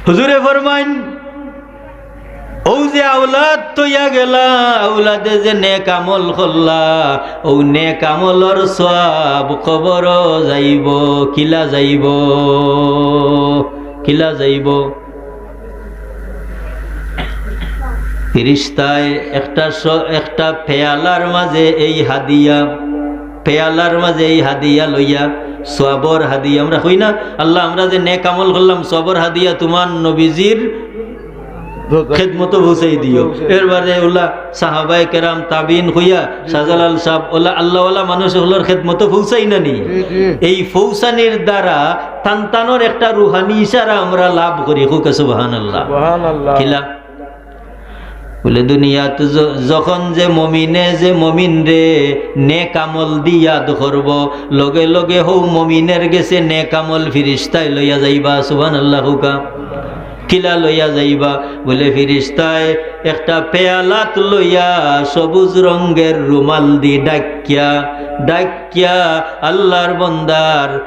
হুজুরে ফরমাইন, অউ যে আওলাদ থইয়া গেলা, আওলাদে যে নেক আমল করলা, অউ নেক আমলর সওয়াব কবরো যাইবো। কিলা যাইবো? কিলা যাইবো? ফিরিস্তায় একটা স-, একটা পেয়ালার মাঝে এই হাদিয়া, পেয়ালার মাঝে এই হাদিয়া লইয়া, সওয়াবর হাদিয়া। আমরা কই না, "আল্লাহ, আমরা যে নেক আমল করলাম, সওয়াবর হাদিয়া তুমার নবীজির খেদমতো পৌঁছাই দিও।" এরবাদে অউলা সাহাবায়ে কেরাম, তাবিন কইয়া, শাহজালাল সাব, অউলা আল্লাহওয়ালা মানুষ অকলর খেদমতো পৌঁছাই না নি? জি, জি। এই পৌঁছানির দ্বারা তান তানর একটা রুহানি ইশারা আমরা লাভ করি। কউক্কা সুবহানাল্লাহ। সুবহানাল্লাহ। কিলা? বলে, দুনিয়াত য-, যখন যে মমিনে যে মমিনরে নেক আমল দি ইয়াদ করবো, লগে লগে হউ মমিনের গেছে নেক আমল ফিরিস্তায় লইয়া যাইবা। সুবহানাল্লাহ কউক্কা। কিলা লইয়া যাইবা? বলে, ফিরিস্তায় একটা পেয়ালাত লইয়া সবুজ রঙ্গের রুমাল দি ডাকিয়া, ডাকিয়া আল্লাহর বন্দার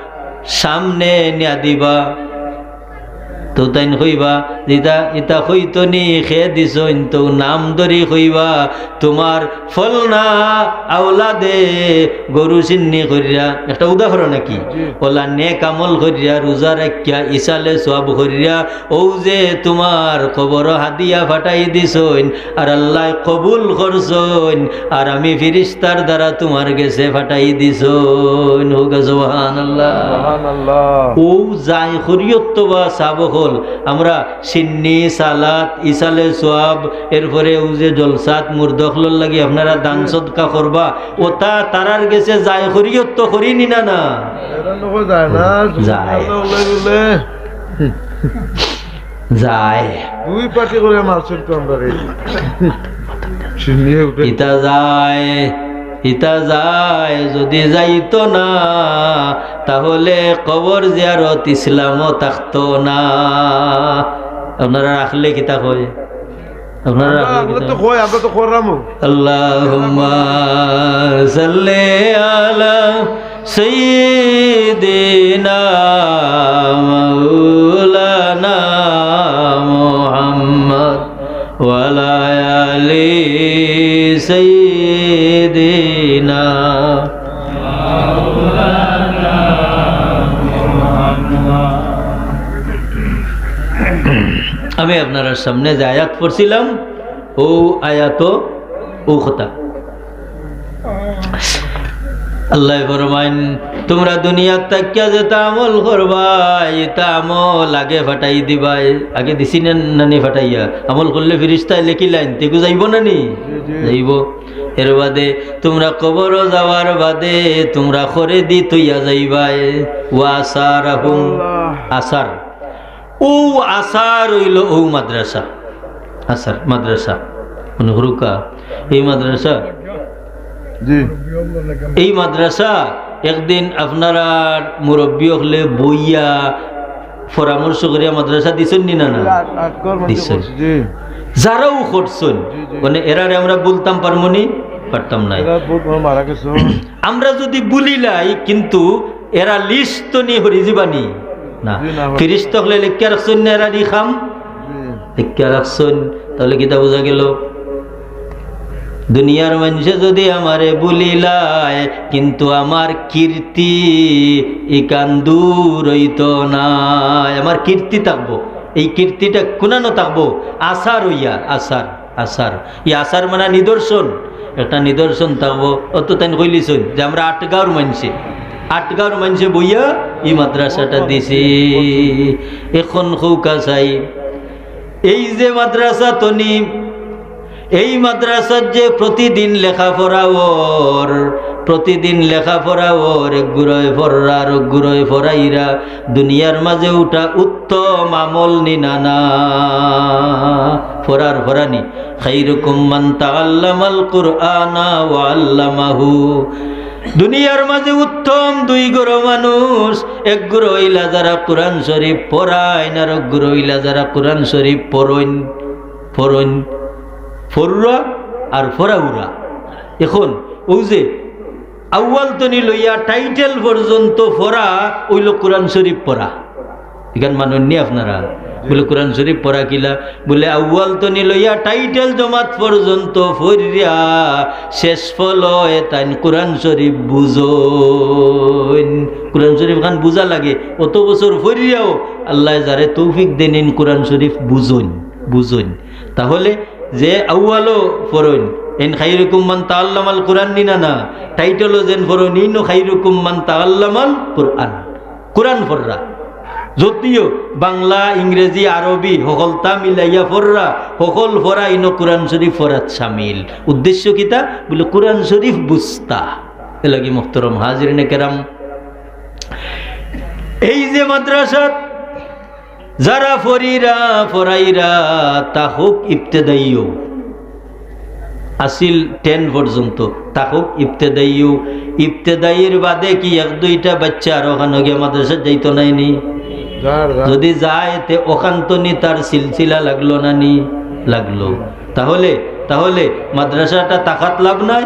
সামনে নিয়া দিবা। তো তাইন কইবা, "ইতা, ইতা কইতো নি, খে দিছইন?" তো নাম ধরি কইবা, "তুমার ফলনা আওলাদে গরু সিন্নি করিয়া", একটা উদাহরণ আর কি, জি। "অউলা নেক আমল করিয়া, রোজা রাখিয়া, ইসালে সওয়াব করিয়া, অউ যে তুমার কবরো হাদিয়া ফাটাই দিছইন, আর আল্লায় কবুল করছইন, আর আমি ফিরিস্তার দ্বারা তুমার গেছে ফাটাই দিছইন।" কউক্কা সুবহানাল্লাহ। সুবহানাল্লাহ। অউ যাই করিয়ত বা সাব অকল, আমরা সিন্নি, সালাত, ইসালে সওয়াব, এরপরে অউ যে জলসাত মুর্দা অকলর লাগি আপনারা দান সদকা করবা, অতা তারার গেছে যাই করিয়ত করি নি না, না? এরা নকল যায় না, যায়। সুবহানাল্লাহ বলে। যায়। দুই পার্টি করে মারছেন তো আমরা রে। সিন্নিয়ে উঠে। ইতা যায়, ইতা যায়, যদি যাইতো না, তাহলে কবর জিয়ারত ইসলামও থাকতো না। আপনারা রাখলে কিতা কয়? আপনারা আমরা, রাখলে আমরা কিতা তো কয়? কই, আমরা তো করলামও। আল্লাহুম্মা সাল্লি আলা সাইয়্যিদিনা মাওলানা মুহাম্মদ ওয়া আলা আলি সাইয়্যিদিনা। আমি আপনারার সামনে যে আয়াত পড়ছিলাম, অউ আয়াতো অউ কথা। আল্লায় ফরমাইন, তুমরা দুনিয়াত থাকিয়া যেতা আমল করবায়, ইতা আমল আগে ফাটাই দিবায়। আগে দিছি না, না নি ফাটাইয়া? আমল করলে ফিরিস্তায় লেখিলাইন, তে ইগু যাইবো না নি? জি, জি। যাইবো। এরবাদে তুমরা কবরো যাওয়ার বাদে তুমরা খরে দি থইয়া যাইবায়। ওয়া আসারাহুম, আল্লাহ। আসার। অউ আসার অইলো অউ মাদ্রাসা। আসার মাদ্রাসা। মনে করুক্কা, এই মাদ্রাসা। জি। এই মাদ্রাসা একদিন আপনারার মুরব্বি অকলে বইয়া পরামর্শ করিয়া মাদ্রাসা দিছইন নি না, না? আট-, আটকর মধ্যে দিছইন। বসে, জি। যারাও করছইন, জি, জি। মানে এরারে আমরা ভুলতাম পারমু নি? পারতাম নায়। এরা বহুত বড় মারা গেছে। আমরা যদি ভুলিলাই, কিন্তু এরা লিস্ট তো নি হরি যিবা নি? না। জি, না, হরি। ফিরিস্তা অকলে লেখিয়া রাখছইন না এরার ই কাম? জি। লেখিয়া রাখছইন, তাহলে কিতা বুঝা গেল? দুনিয়ার মানষে যদি আমারে ভুলিলায়, কিন্তু আমার কীর্তি ইখান দূর অইতো নায়। আমার কীর্তি থাকবো। এই কীর্তিটা কুনানো থাকবো? আসার অইয়া, আসার। আসার। ই আসার মানে নিদর্শন। একটা নিদর্শন থাকবো। অত তাইন কইলিছইন যে আমরা আটগাঁওর মানষে, আটগাঁওর মানষে বইয়া ই মাদ্রাসাটা দিছি। এখন কউক্কা চাই, এই যে মাদ্রাসা তো নি, এই মাদ্রাসাত যে প্রতিদিন লেখাপড়া অর, প্রতিদিন লেখাপড়া অর, একগুরয় পড়রা, আরকগুরয় পড়াইরা, দুনিয়ার মাঝে উঠা উত্তম আমল নি না, না? পড়ার পড়ানি। খাইরুকুম মান তাআল্লামাল কুরআনা ওয়া আল্লামাহু। দুনিয়ার মাঝে উত্তম দুই গুরু মানুষ, একগুরু অইলা যারা কুরআন শরীফ পড়াইন, আরকগুরু অইলা যারা কুরআন শরীফ পড়ইন, পড়ইন, পড়রা আর পড়াউরা। এখন অউ যে আউয়াল তনি লইয়া টাইটেল পর্যন্ত পড়া অইলো কুরআন শরীফ পড়া। ইখান মানইন নি আপনারা? বুলে, "কুরআন শরীফ পড়া কিলা?" বুলে, "আউয়াল তনি লইয়া টাইটেল জমাত পর্যন্ত পড়িয়া শেষ ফলয় তাইন কুরআন শরীফ বুঝইন।" কুরআন শরীফ খান বুঝা লাগে, অত বছর পড়িয়াও আল্লায় যারে তৌফিক দেইন, কুরআন শরীফ বুঝইন, বুঝইন। তাহলে যে আউয়ালো পড়ইন, এইন খাইরুকুম মান তাআল্লামাল কুরআন নি না, না, টাইটেলো যেন পড়ইন, ইনো খাইরুকুম মান তাআল্লামাল কুরআন। কুরআন পড়রা। যদিও বাংলা, ইংরেজি, আরবি হকলতা মিলাইয়া পড়রা, হকল পড়া ইনো কুরআন শরীফ পড়াত শামিল। উদ্দেশ্য কিতা? বুলে কুরআন শরীফ বুঝতা। এরলাগি মুহতারাম হাজিরিনে কেরাম, এই যে মাদ্রাসাত যারা পড়িরা, পড়াইরা, তা হউক ইবতেদাইও, আছিল টেন পর্যন্ত, তা হউক ইবতেদাইও, ইবতেদাইর বাদে কি এক দুইটা বাচ্চা আরো অখানো গিয়া মাদ্রাসাত যাইতো নায় নি? যার, যার। যদি যায়, তে অখান তনি তার সিলসিলা লাগলো না নি? লাগলো। তাহলে, তাহলে মাদ্রাসাটা থাকাত লাভ নাই?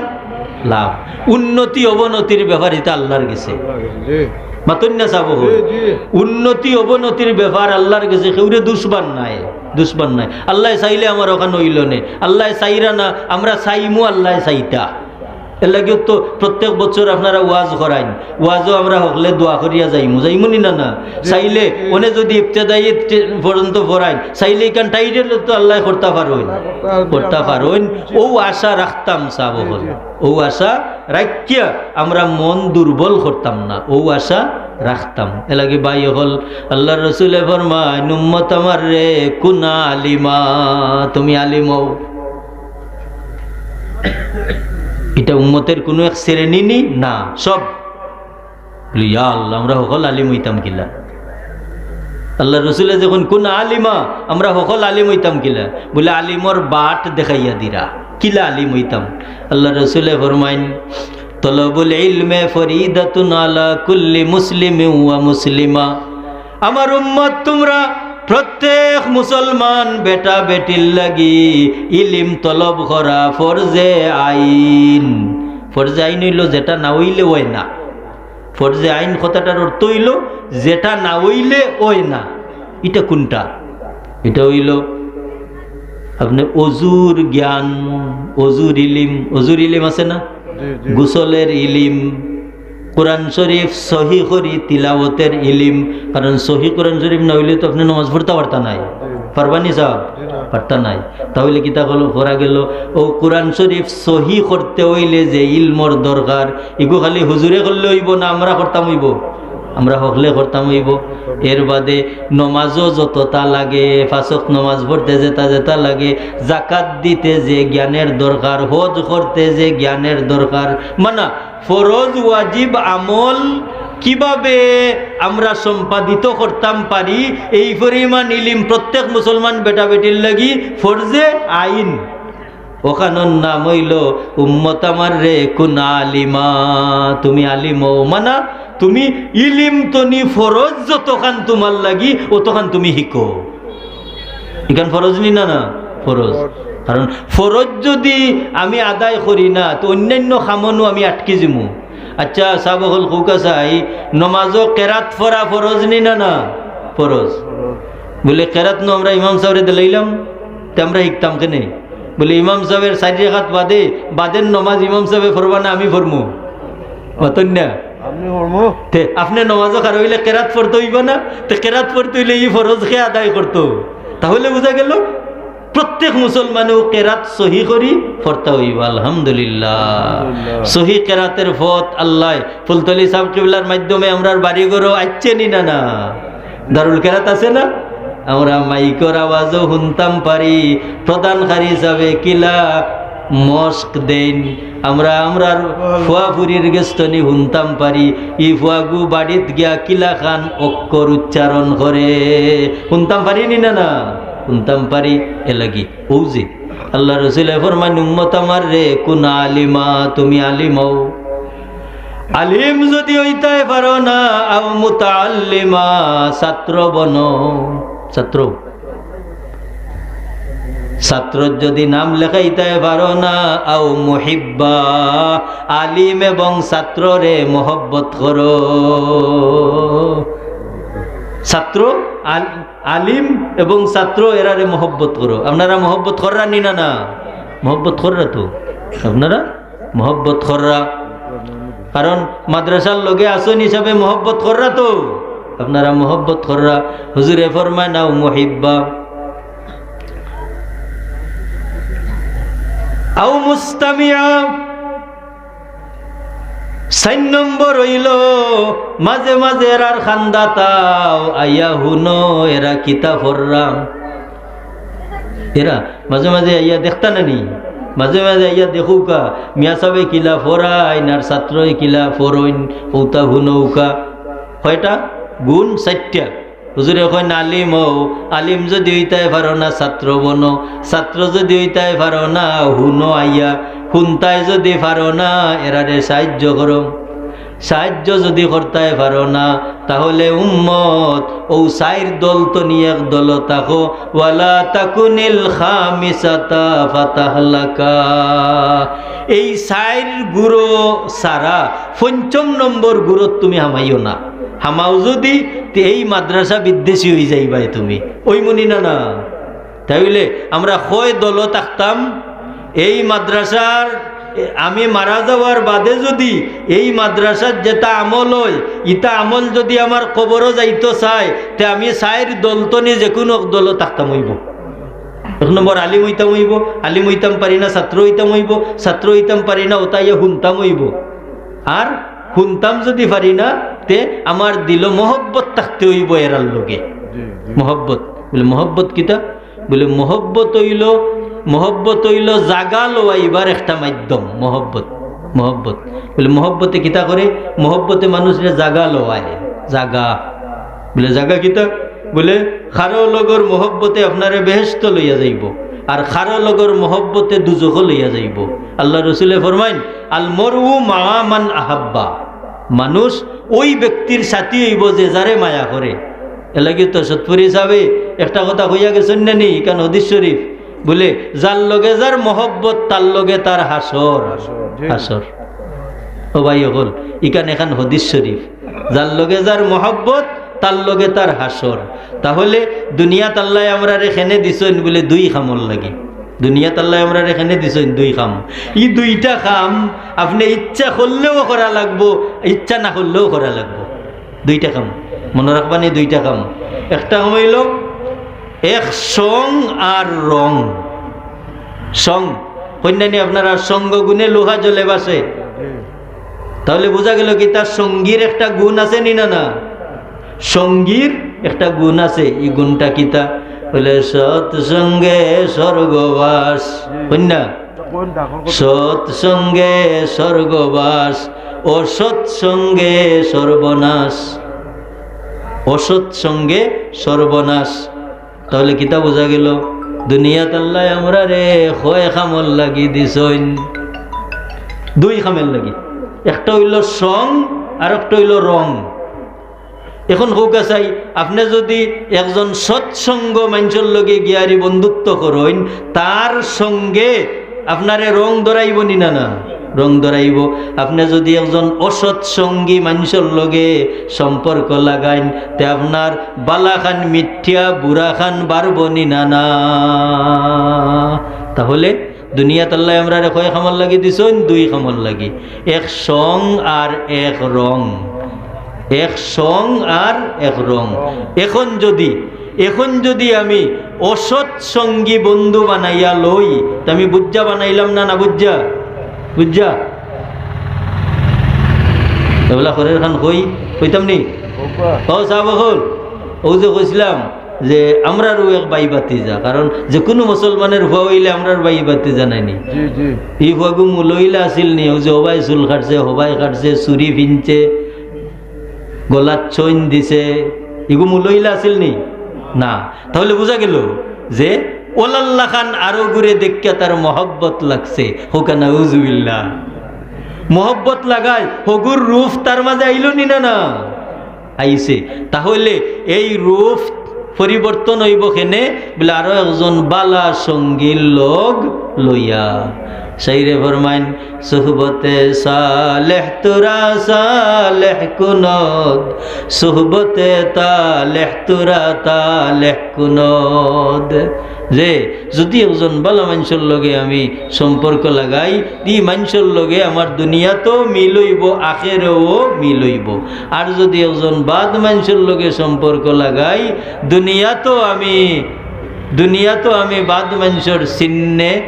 লাভ। উন্নতি অবনতির ব্যাপার ইটা আল্লার গেছে। আল্লার গেছে, জি। মাতইন না সাব অকল। জি, জি। উন্নতি অবনতির ব্যাপার আল্লার গেছে, কেউরে দুষবার নাই, দুষবার নাই। আল্লায় চাইলে আমার অখান অইলো নে, আল্লায় চাইরা না, আমরা চাইমু আল্লায় চাইতা। এরলাগিও তো প্রত্যেক বছর আপনারা ওয়াজ করাইন, ওয়াজও আমরা হকলে দোয়া করিয়া যাইমু, যাইমু নি না, না? জি, চাইলে জি। অনে যদি ইবতেদাই পর্যন্ত পড়াইন, চাইলে ইখান টাইটেলো তো আল্লায় করতা পারইন, করতা পারইন। জি। অউ আশা রাখতাম সাব অকল, জি, জি। অউ আশা রাখিয়া আমরা মন দুর্বল করতাম না, অউ আশা রাখতাম। এরলাগি ভাই অকল, আল্লার রসুলে ফরমাইন, "উম্মত আমার রে, কুনা আলিমা, তুমি আলিম অও।" ইটা উম্মতের কুনু এক শ্রেণী নি? না, সব। বুলে, "ইয়া আল্লাহ, আমরা হকল আলিম অইতাম কিলা?" আল্লার রসুলে যখন, "কুনা আলিমা, আমরা হকল আলিম অইতাম কিলা?" বুলে, "আলিমর বাট দেখাইয়া দিরা, কিলা আলিম অইতাম।" আল্লার রসুলে ফরমাইন, "তলবুল ইলমে ফরিদাতুন আলা কুল্লি মুসলিমিন ওয়া মুসলিমা।" আমার উম্মত, তুমরা প্রত্যেক মুসলমান বেটা বেটির লাগি ইলিম তলব করা ফরজে আইন। ফরজে আইন অইলো যেটা না অইলে অয় না। ফরজে আইন কথাটার অর্থ অইলো যেটা না অইলে অয় না। ইটা কুনটা? ইটা অইলো আপনে অজুর জ্ঞান, অজুর ইলিম, অজুর ইলিম আছে না? জি, জি। গোসলের ইলিম, কোরআন শরীফ সহি করি তিলাওয়াতের ইলিম, কারণ সহি কোরআন শরীফ না অইলে তো আপনে নমাজ পড়তা পারতা নায়। জি। পারবা নি সাব? জি না। পারতা নায়। তাহলে কিতা করা গেলো? অউ কোরআন শরীফ সহি করতে অইলে যে ইলমর দরকার, ইগু খালি হুজুরে করলে অইবো না, আমরা করতাম অইবো? আমরা হকলে করতাম অইবো। এর বাদে নমাজও যততা লাগে, পাঁচ ওয়াক্ত নমাজ পড়তে যেতা যেতা লাগে, জাকাত দিতে যে জ্ঞানের দরকার, হজ করতে যে জ্ঞানের দরকার, মানা ফরজ ওয়াজিব আমল কিভাবে আমরা সম্পাদিত করতাম পারি, এই পরিমাণ ইলিম প্রত্যেক মুসলমান বেটা বেটির লাগি ফরজে আইন। অখানর নাম অইলো, "উম্মত আমার রে, কুনা আলিমা, তুমি আলিম অও।" মানা, তুমি ইলিম তনি ফরজ যতখান তুমার লাগি, অতখান তুমি হিকো। ইখান ফরজ নি না, না? ফরজ। কারণ ফরজ যদি আমি আদায় করি না, তো অইন্যান্য কামো নু আমি আটকি যিমু। আচ্ছা, সাব অকল কউক্কা চাই, নমাজো কেরাত পড়া ফরজ নি না, না? ফরজ। বুলে, "কেরাত নু আমরা ইমাম সাবরে দিলাইলাম, তে আমরা হিকতাম কেনে?" বুলে, "ইমাম সাবর চাইর রেকাত বাদে, বাদের নমাজ ইমাম সাবে পড়বা না, আমি পড়মু?" মাতইন না? আপনে পড়মু। তে আপনে নমাজো খাড়া অইলে কেরাত পড়তে অইবো না? তে কেরাত পড়তে অইলে ই ফরজ কে আদায় করতো? তাহলে বুঝা গেলো প্রত্যেক মুসলমানেউ কেরাত সহি করি পড়তা অইবো। আলহামদুলিল্লাহ। আলহামদুলিল্লাহ। সহি কেরাতের পথ আল্লায় ফুলতলি সাব কিবলার মাধ্যমে আমরার বাড়ি ঘরো আইচ্ছে নি না, না? দারুল কেরাত আছে না? আমরা মাইকর আওয়াজও হুনতাম পারি, প্রদানকারী সাবে কিলা মশক দেইন। আমরা, আমরার ফুয়া ফুরির গেছ থনে হুনতাম পারি, ই ফুয়াগু বাড়িত গিয়া কিলাখান অক্ষর উচ্চারণ করে। হুনতাম পারি নি না, না? হুনতাম পারি, এরলাগি। অউ যে আল্লার রসুলে ফরমাইন, "উম্মত আমার রে, কুনা আলিমা, তুমি আলিম অও।" আলিম যদি অইতায় পারো না, আও মুতাআল্লিমা, ছাত্র বনো, ছাত্র। ছাত্রর যদি নাম লেখাইতায় পারো না, আও মুহিব্বা, আলিম এবং ছাত্ররে মহব্বত করো। ছাত্র, আল-, আলিম এবং ছাত্র এরারে মহব্বত করো। আপনারা মহব্বত কররা নি না? না, মহব্বত কররা তো। আপনারা মহব্বত কররা, কারণ মাদ্রাসার লগে আছইন হিসাবে মহব্বত কররা তো। আপনারা মহব্বত কররা। হুজুরে ফরমায়, "নাও মুহিব্বা, আও মুস্তামিআ।" চাইর নম্বর অইলো, মাঝে মাঝে এরার কান্দাত আও, আইয়া হুনো এরা কিতা পড়রা। এরা মাঝে মাঝে আইয়া দেখতা না নি, মাঝে মাঝে আইয়া দেখউক্কা, মিয়া সাবে কিলা পড়াইন আর ছাত্রয় কিলা পড়ইন, অউতা হুনউক্কা। কয়টা গুণ? চাইরটা। হুজুরে কইন, "আলিম অও, আলিম যুদি অইতায় পারো না, ছাত্র বনো, ছাত্র যুদি অইতায় পারো না, হুনো আইয়া, হুনতায় যুদি পারো না, এরারে সাহায্য করো, সাহায্য যুদি করতায় পারো না, তাহলে উম্মত অউ চাইর দল তনি এক দলো থাকো, ওয়ালা তাকুনিল খামিসাতা ফাতাহলাকা।" এই চাইর গুরু ছাড়া পঞ্চম নম্বর গুরুত তুমি হামাইও না। হামাও যুদি, তে এই মাদ্রাসা বিদ্বেষী অইযাইবায় তুমি। অইমু নি না? না। তাইলে আমরা কয় দলো থাকতাম, এই মাদ্রাসার, এ, আমি মারা যাওয়ার বাদে যুদি এই মাদ্রাসার যেতা আমল অয়, ইতা আমল যুদি আমার কবরো যাইতো চায়, তে আমি চাইর দল তনি যেকুনু এক দলো থাকতাম অইবো। এক নম্বর আলিম অইতাম অইবো, আলিম অইতাম পারি না ছাত্র অইতাম অইবো, ছাত্র অইতাম পারি না অতা আইয়া হুনতাম অইবো। আর হুনতাম যুদি পারি না, তে আমার দিলো মহব্বত থাকতে অইবো এরার লগে। জি, জি। মহব্বত। বলে, "মহব্বত কিতা?" বলে, "মহব্বত অইলো, মহব্বত অইলো জাগা লওয়াইবার একটা মাধ্যম।" মহব্বত, মহব্বত। বলে, "মহব্বতে কিতা করে?" মহব্বতে মানুষরে জাগা লওয়ায়, জাগা। বলে, "জাগা কিতা?" বলে, "কারো লগর মহব্বতে আপনারে বেহেশতো লইয়া যাইবো, আর কারো লগর মহব্বতে দুজখো লইয়া যাইবো।" আল্লার রসুলে ফরমাইন, "আল মরউ মাআ মান আহাব্বা।" মানুষ ওই ব্যক্তির সাথী অইবো যে যারে মায়া করে। এরলাগি তো সৎপুরি সাবে একটা কথা কইয়া গেছইন না নি, ইখান হাদিস শরীফ, বলে, "যার লগে যার মহব্বত, তার লগে তার হাশর।" হাশর, জি। হাশর। ও ভাই অকল, ইখান এখান হাদিস শরীফ। যার লগে যার মহব্বত, তার লগে তার হাশর। তাহলে দুনিয়াত আল্লায় আমরারে কেনে দিছইন বলে দুই কামর লাগি। দুনিয়াত আল্লায় আমরারে কেনে দিছইন দুই কাম। ই দুইটা কাম আপনে ইচ্ছা করলেও করা লাগবো, ইচ্ছা না করলেও করা লাগবো। দুইটা কাম। মনো রাখবা নি দুইটা কাম। একটা কাম অইলো এক সং আর রং। সং। কইন না নি আপনারা, সঙ্গ গুণে লোহা জলে ভাসে। তাহলে বুঝা গেল কি, তার সঙ্গীর একটা গুণ আছে নি না? না, সঙ্গীর একটা গুণ আছে। এই গুণটা কিতা? বলে, "সৎসঙ্গে স্বর্গবাস।" কইন না? সৎসঙ্গে স্বর্গবাস, অসৎ সঙ্গে সর্বনাশ। অসৎ সঙ্গে সর্বনাশ। তাহলে কিতা বুঝা গেল? দুনিয়াত আল্লায় আমরারে কয় কামর লাগি দিছইন? দুই কামর লাগি। একটা অইলো সং, আর একটা অইলো রং। এখন কউক্কা চাই, আপনে যুদি একজন সৎসঙ্গ মানষর লগে গিয়ারি বন্ধুত্ব করইন, তার সঙ্গে আপনারে রং ধরাইবো নি না? না, রং ধরাইবো। আপনে যুদি একজন অসৎ সঙ্গী মানষর লগে সম্পর্ক লাগাইন, তে আপনার বালাখান মিটিয়া বুরাখান বাড়বো নি না? না। তাহলে দুনিয়াত আল্লায় আমরারে কয় কামর লাগি দিছইন? দুই কামর লাগি। এক সং আর এক রং। এক সং আর এক রং। এখন যুদি, এখন যুদি আমি অসৎ সঙ্গী বন্ধু বানাইয়া লই, তে আমি বুঝা বানাইলাম না, না বুঝা? বুঝা? এগুলা করের খান কই, কইতাম নি? ও সাব অকল, অউ যে কইছিলাম, যে আমরারও এক ভাই ভাতিজা, কারণ যেকুনু মুসলমানর ফুয়া অইলে আমরার ভাই ভাতিজা নায় নি। জি, জি। ই ফুয়াগু মুলইলা আছিল নি, অউ যে হবায় চুল কাটছে, হবায় কাটছে, চুড়ি ফিনছে, গলাত চইন দিছে, ইগু মুলইলা আছিল নি? না। তাহলে বুঝা গেল যে অলার লাখান আরোগুরে দেখিয়া তার মহব্বত লাগছে। কউক্কা নাউজুবিল্লাহ। মহব্বত লাগায়, হগুর রূপ তার মাঝে আইলো নি না? না। আইছে। তাহলে এই রূপ পরিবর্তন অইবো কেনে? বলে আরো একজন বালা সঙ্গীর লগ লইয়া। শাইরে ফরমাইন, "সুহবতে সালেহ তুরা সালেহ কুনদ, সুহবতে তালেহ তুরা তালেহ কুনদ।" যে যুদি একজন ভালা মানষর লগে আমি সম্পর্ক লাগাই, ই মানষর লগে আমার দুনিয়াতও মিল অইবো, আখেরও মিল অইবো। আর যুদি একজন বাদ মানষর লগে সম্পর্ক লাগাই, দুনিয়াতও আমি, দুনিয়াতও আমি বাদ মানষর চিহ্নে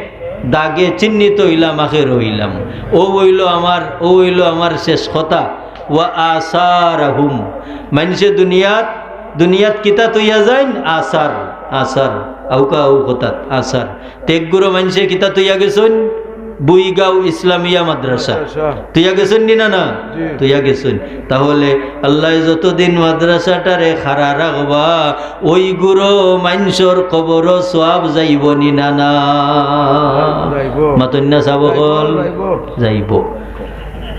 দাগে চিহ্নিত অইলাম, আখেরও অইলাম। অউ অইলো আমার, অউ অইলো আমার শেষ কথা। ওয়া আসারাহুম। মানষে দুনিয়াত, দুনিয়াত কিতা থইয়া যাইন? আসার, আসার। আউকা আউ কথাত, আসার। তে একগুরু মানষে কিতা থইয়া গেছইন? বুইগাঁও ইসলামিয়া মাদ্রাসা। মাদ্রাসা। থইয়া গেছইন নি না, না? জি। থইয়া গেছইন। তাহলে আল্লায় যতদিন মাদ্রাসাটারে খাড়া রাখবা, অউগুরু মানষর কবরো সওয়াব যাইবো নি না, না? যাইবো। মাতইন না সাব অকল? যাইবো, যাইবো। যাইবো।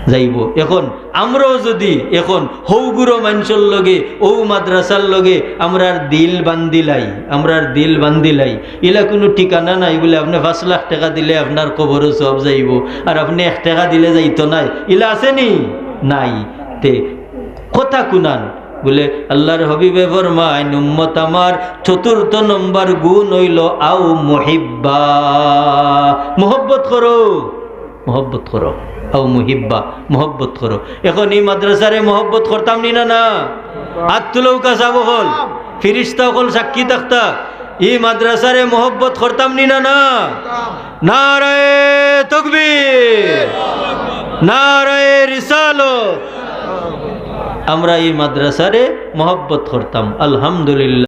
যাইবো। এখন আমরাও যুদি এখন হউগুরু মানষর লগে, অউ মাদ্রাসার লগে আমরার দিল বান্ধিলাই, আমরার দিল বান্ধিলাই, ইলা কুনু ঠিকানা নাই বুলে আপনে পাঁচ লাখ টেকা দিলে আপনার কবরো সওয়াব যাইবো, আর আপনে এক টেকা দিলে যাইতো নায়, ইলা আছে নি? নাই। তে কথা কুনান বুলে আল্লার হাবিবে ফরমাইন, উম্মত আমার চতুর্থ নম্বর গুণ অইলো আও মুহিব্বা, মহব্বত করো। মহব্বত করো, আও মুহিব্বা, মহব্বত করো। এখন ই মাদ্রাসারে মহব্বত করতাম নি না, না? আত তুলউক্কা সাব অকল, ফিরিস্তা অকল সাক্ষী থাকতা, ই মাদ্রাসারে মহব্বত করতাম নি না, না? নারায়ে তকবীর, নারায়ে রিসালত। আমরা ই মাদ্রাসারে মহব্বত করতাম, আলহামদুলিল্লাহ।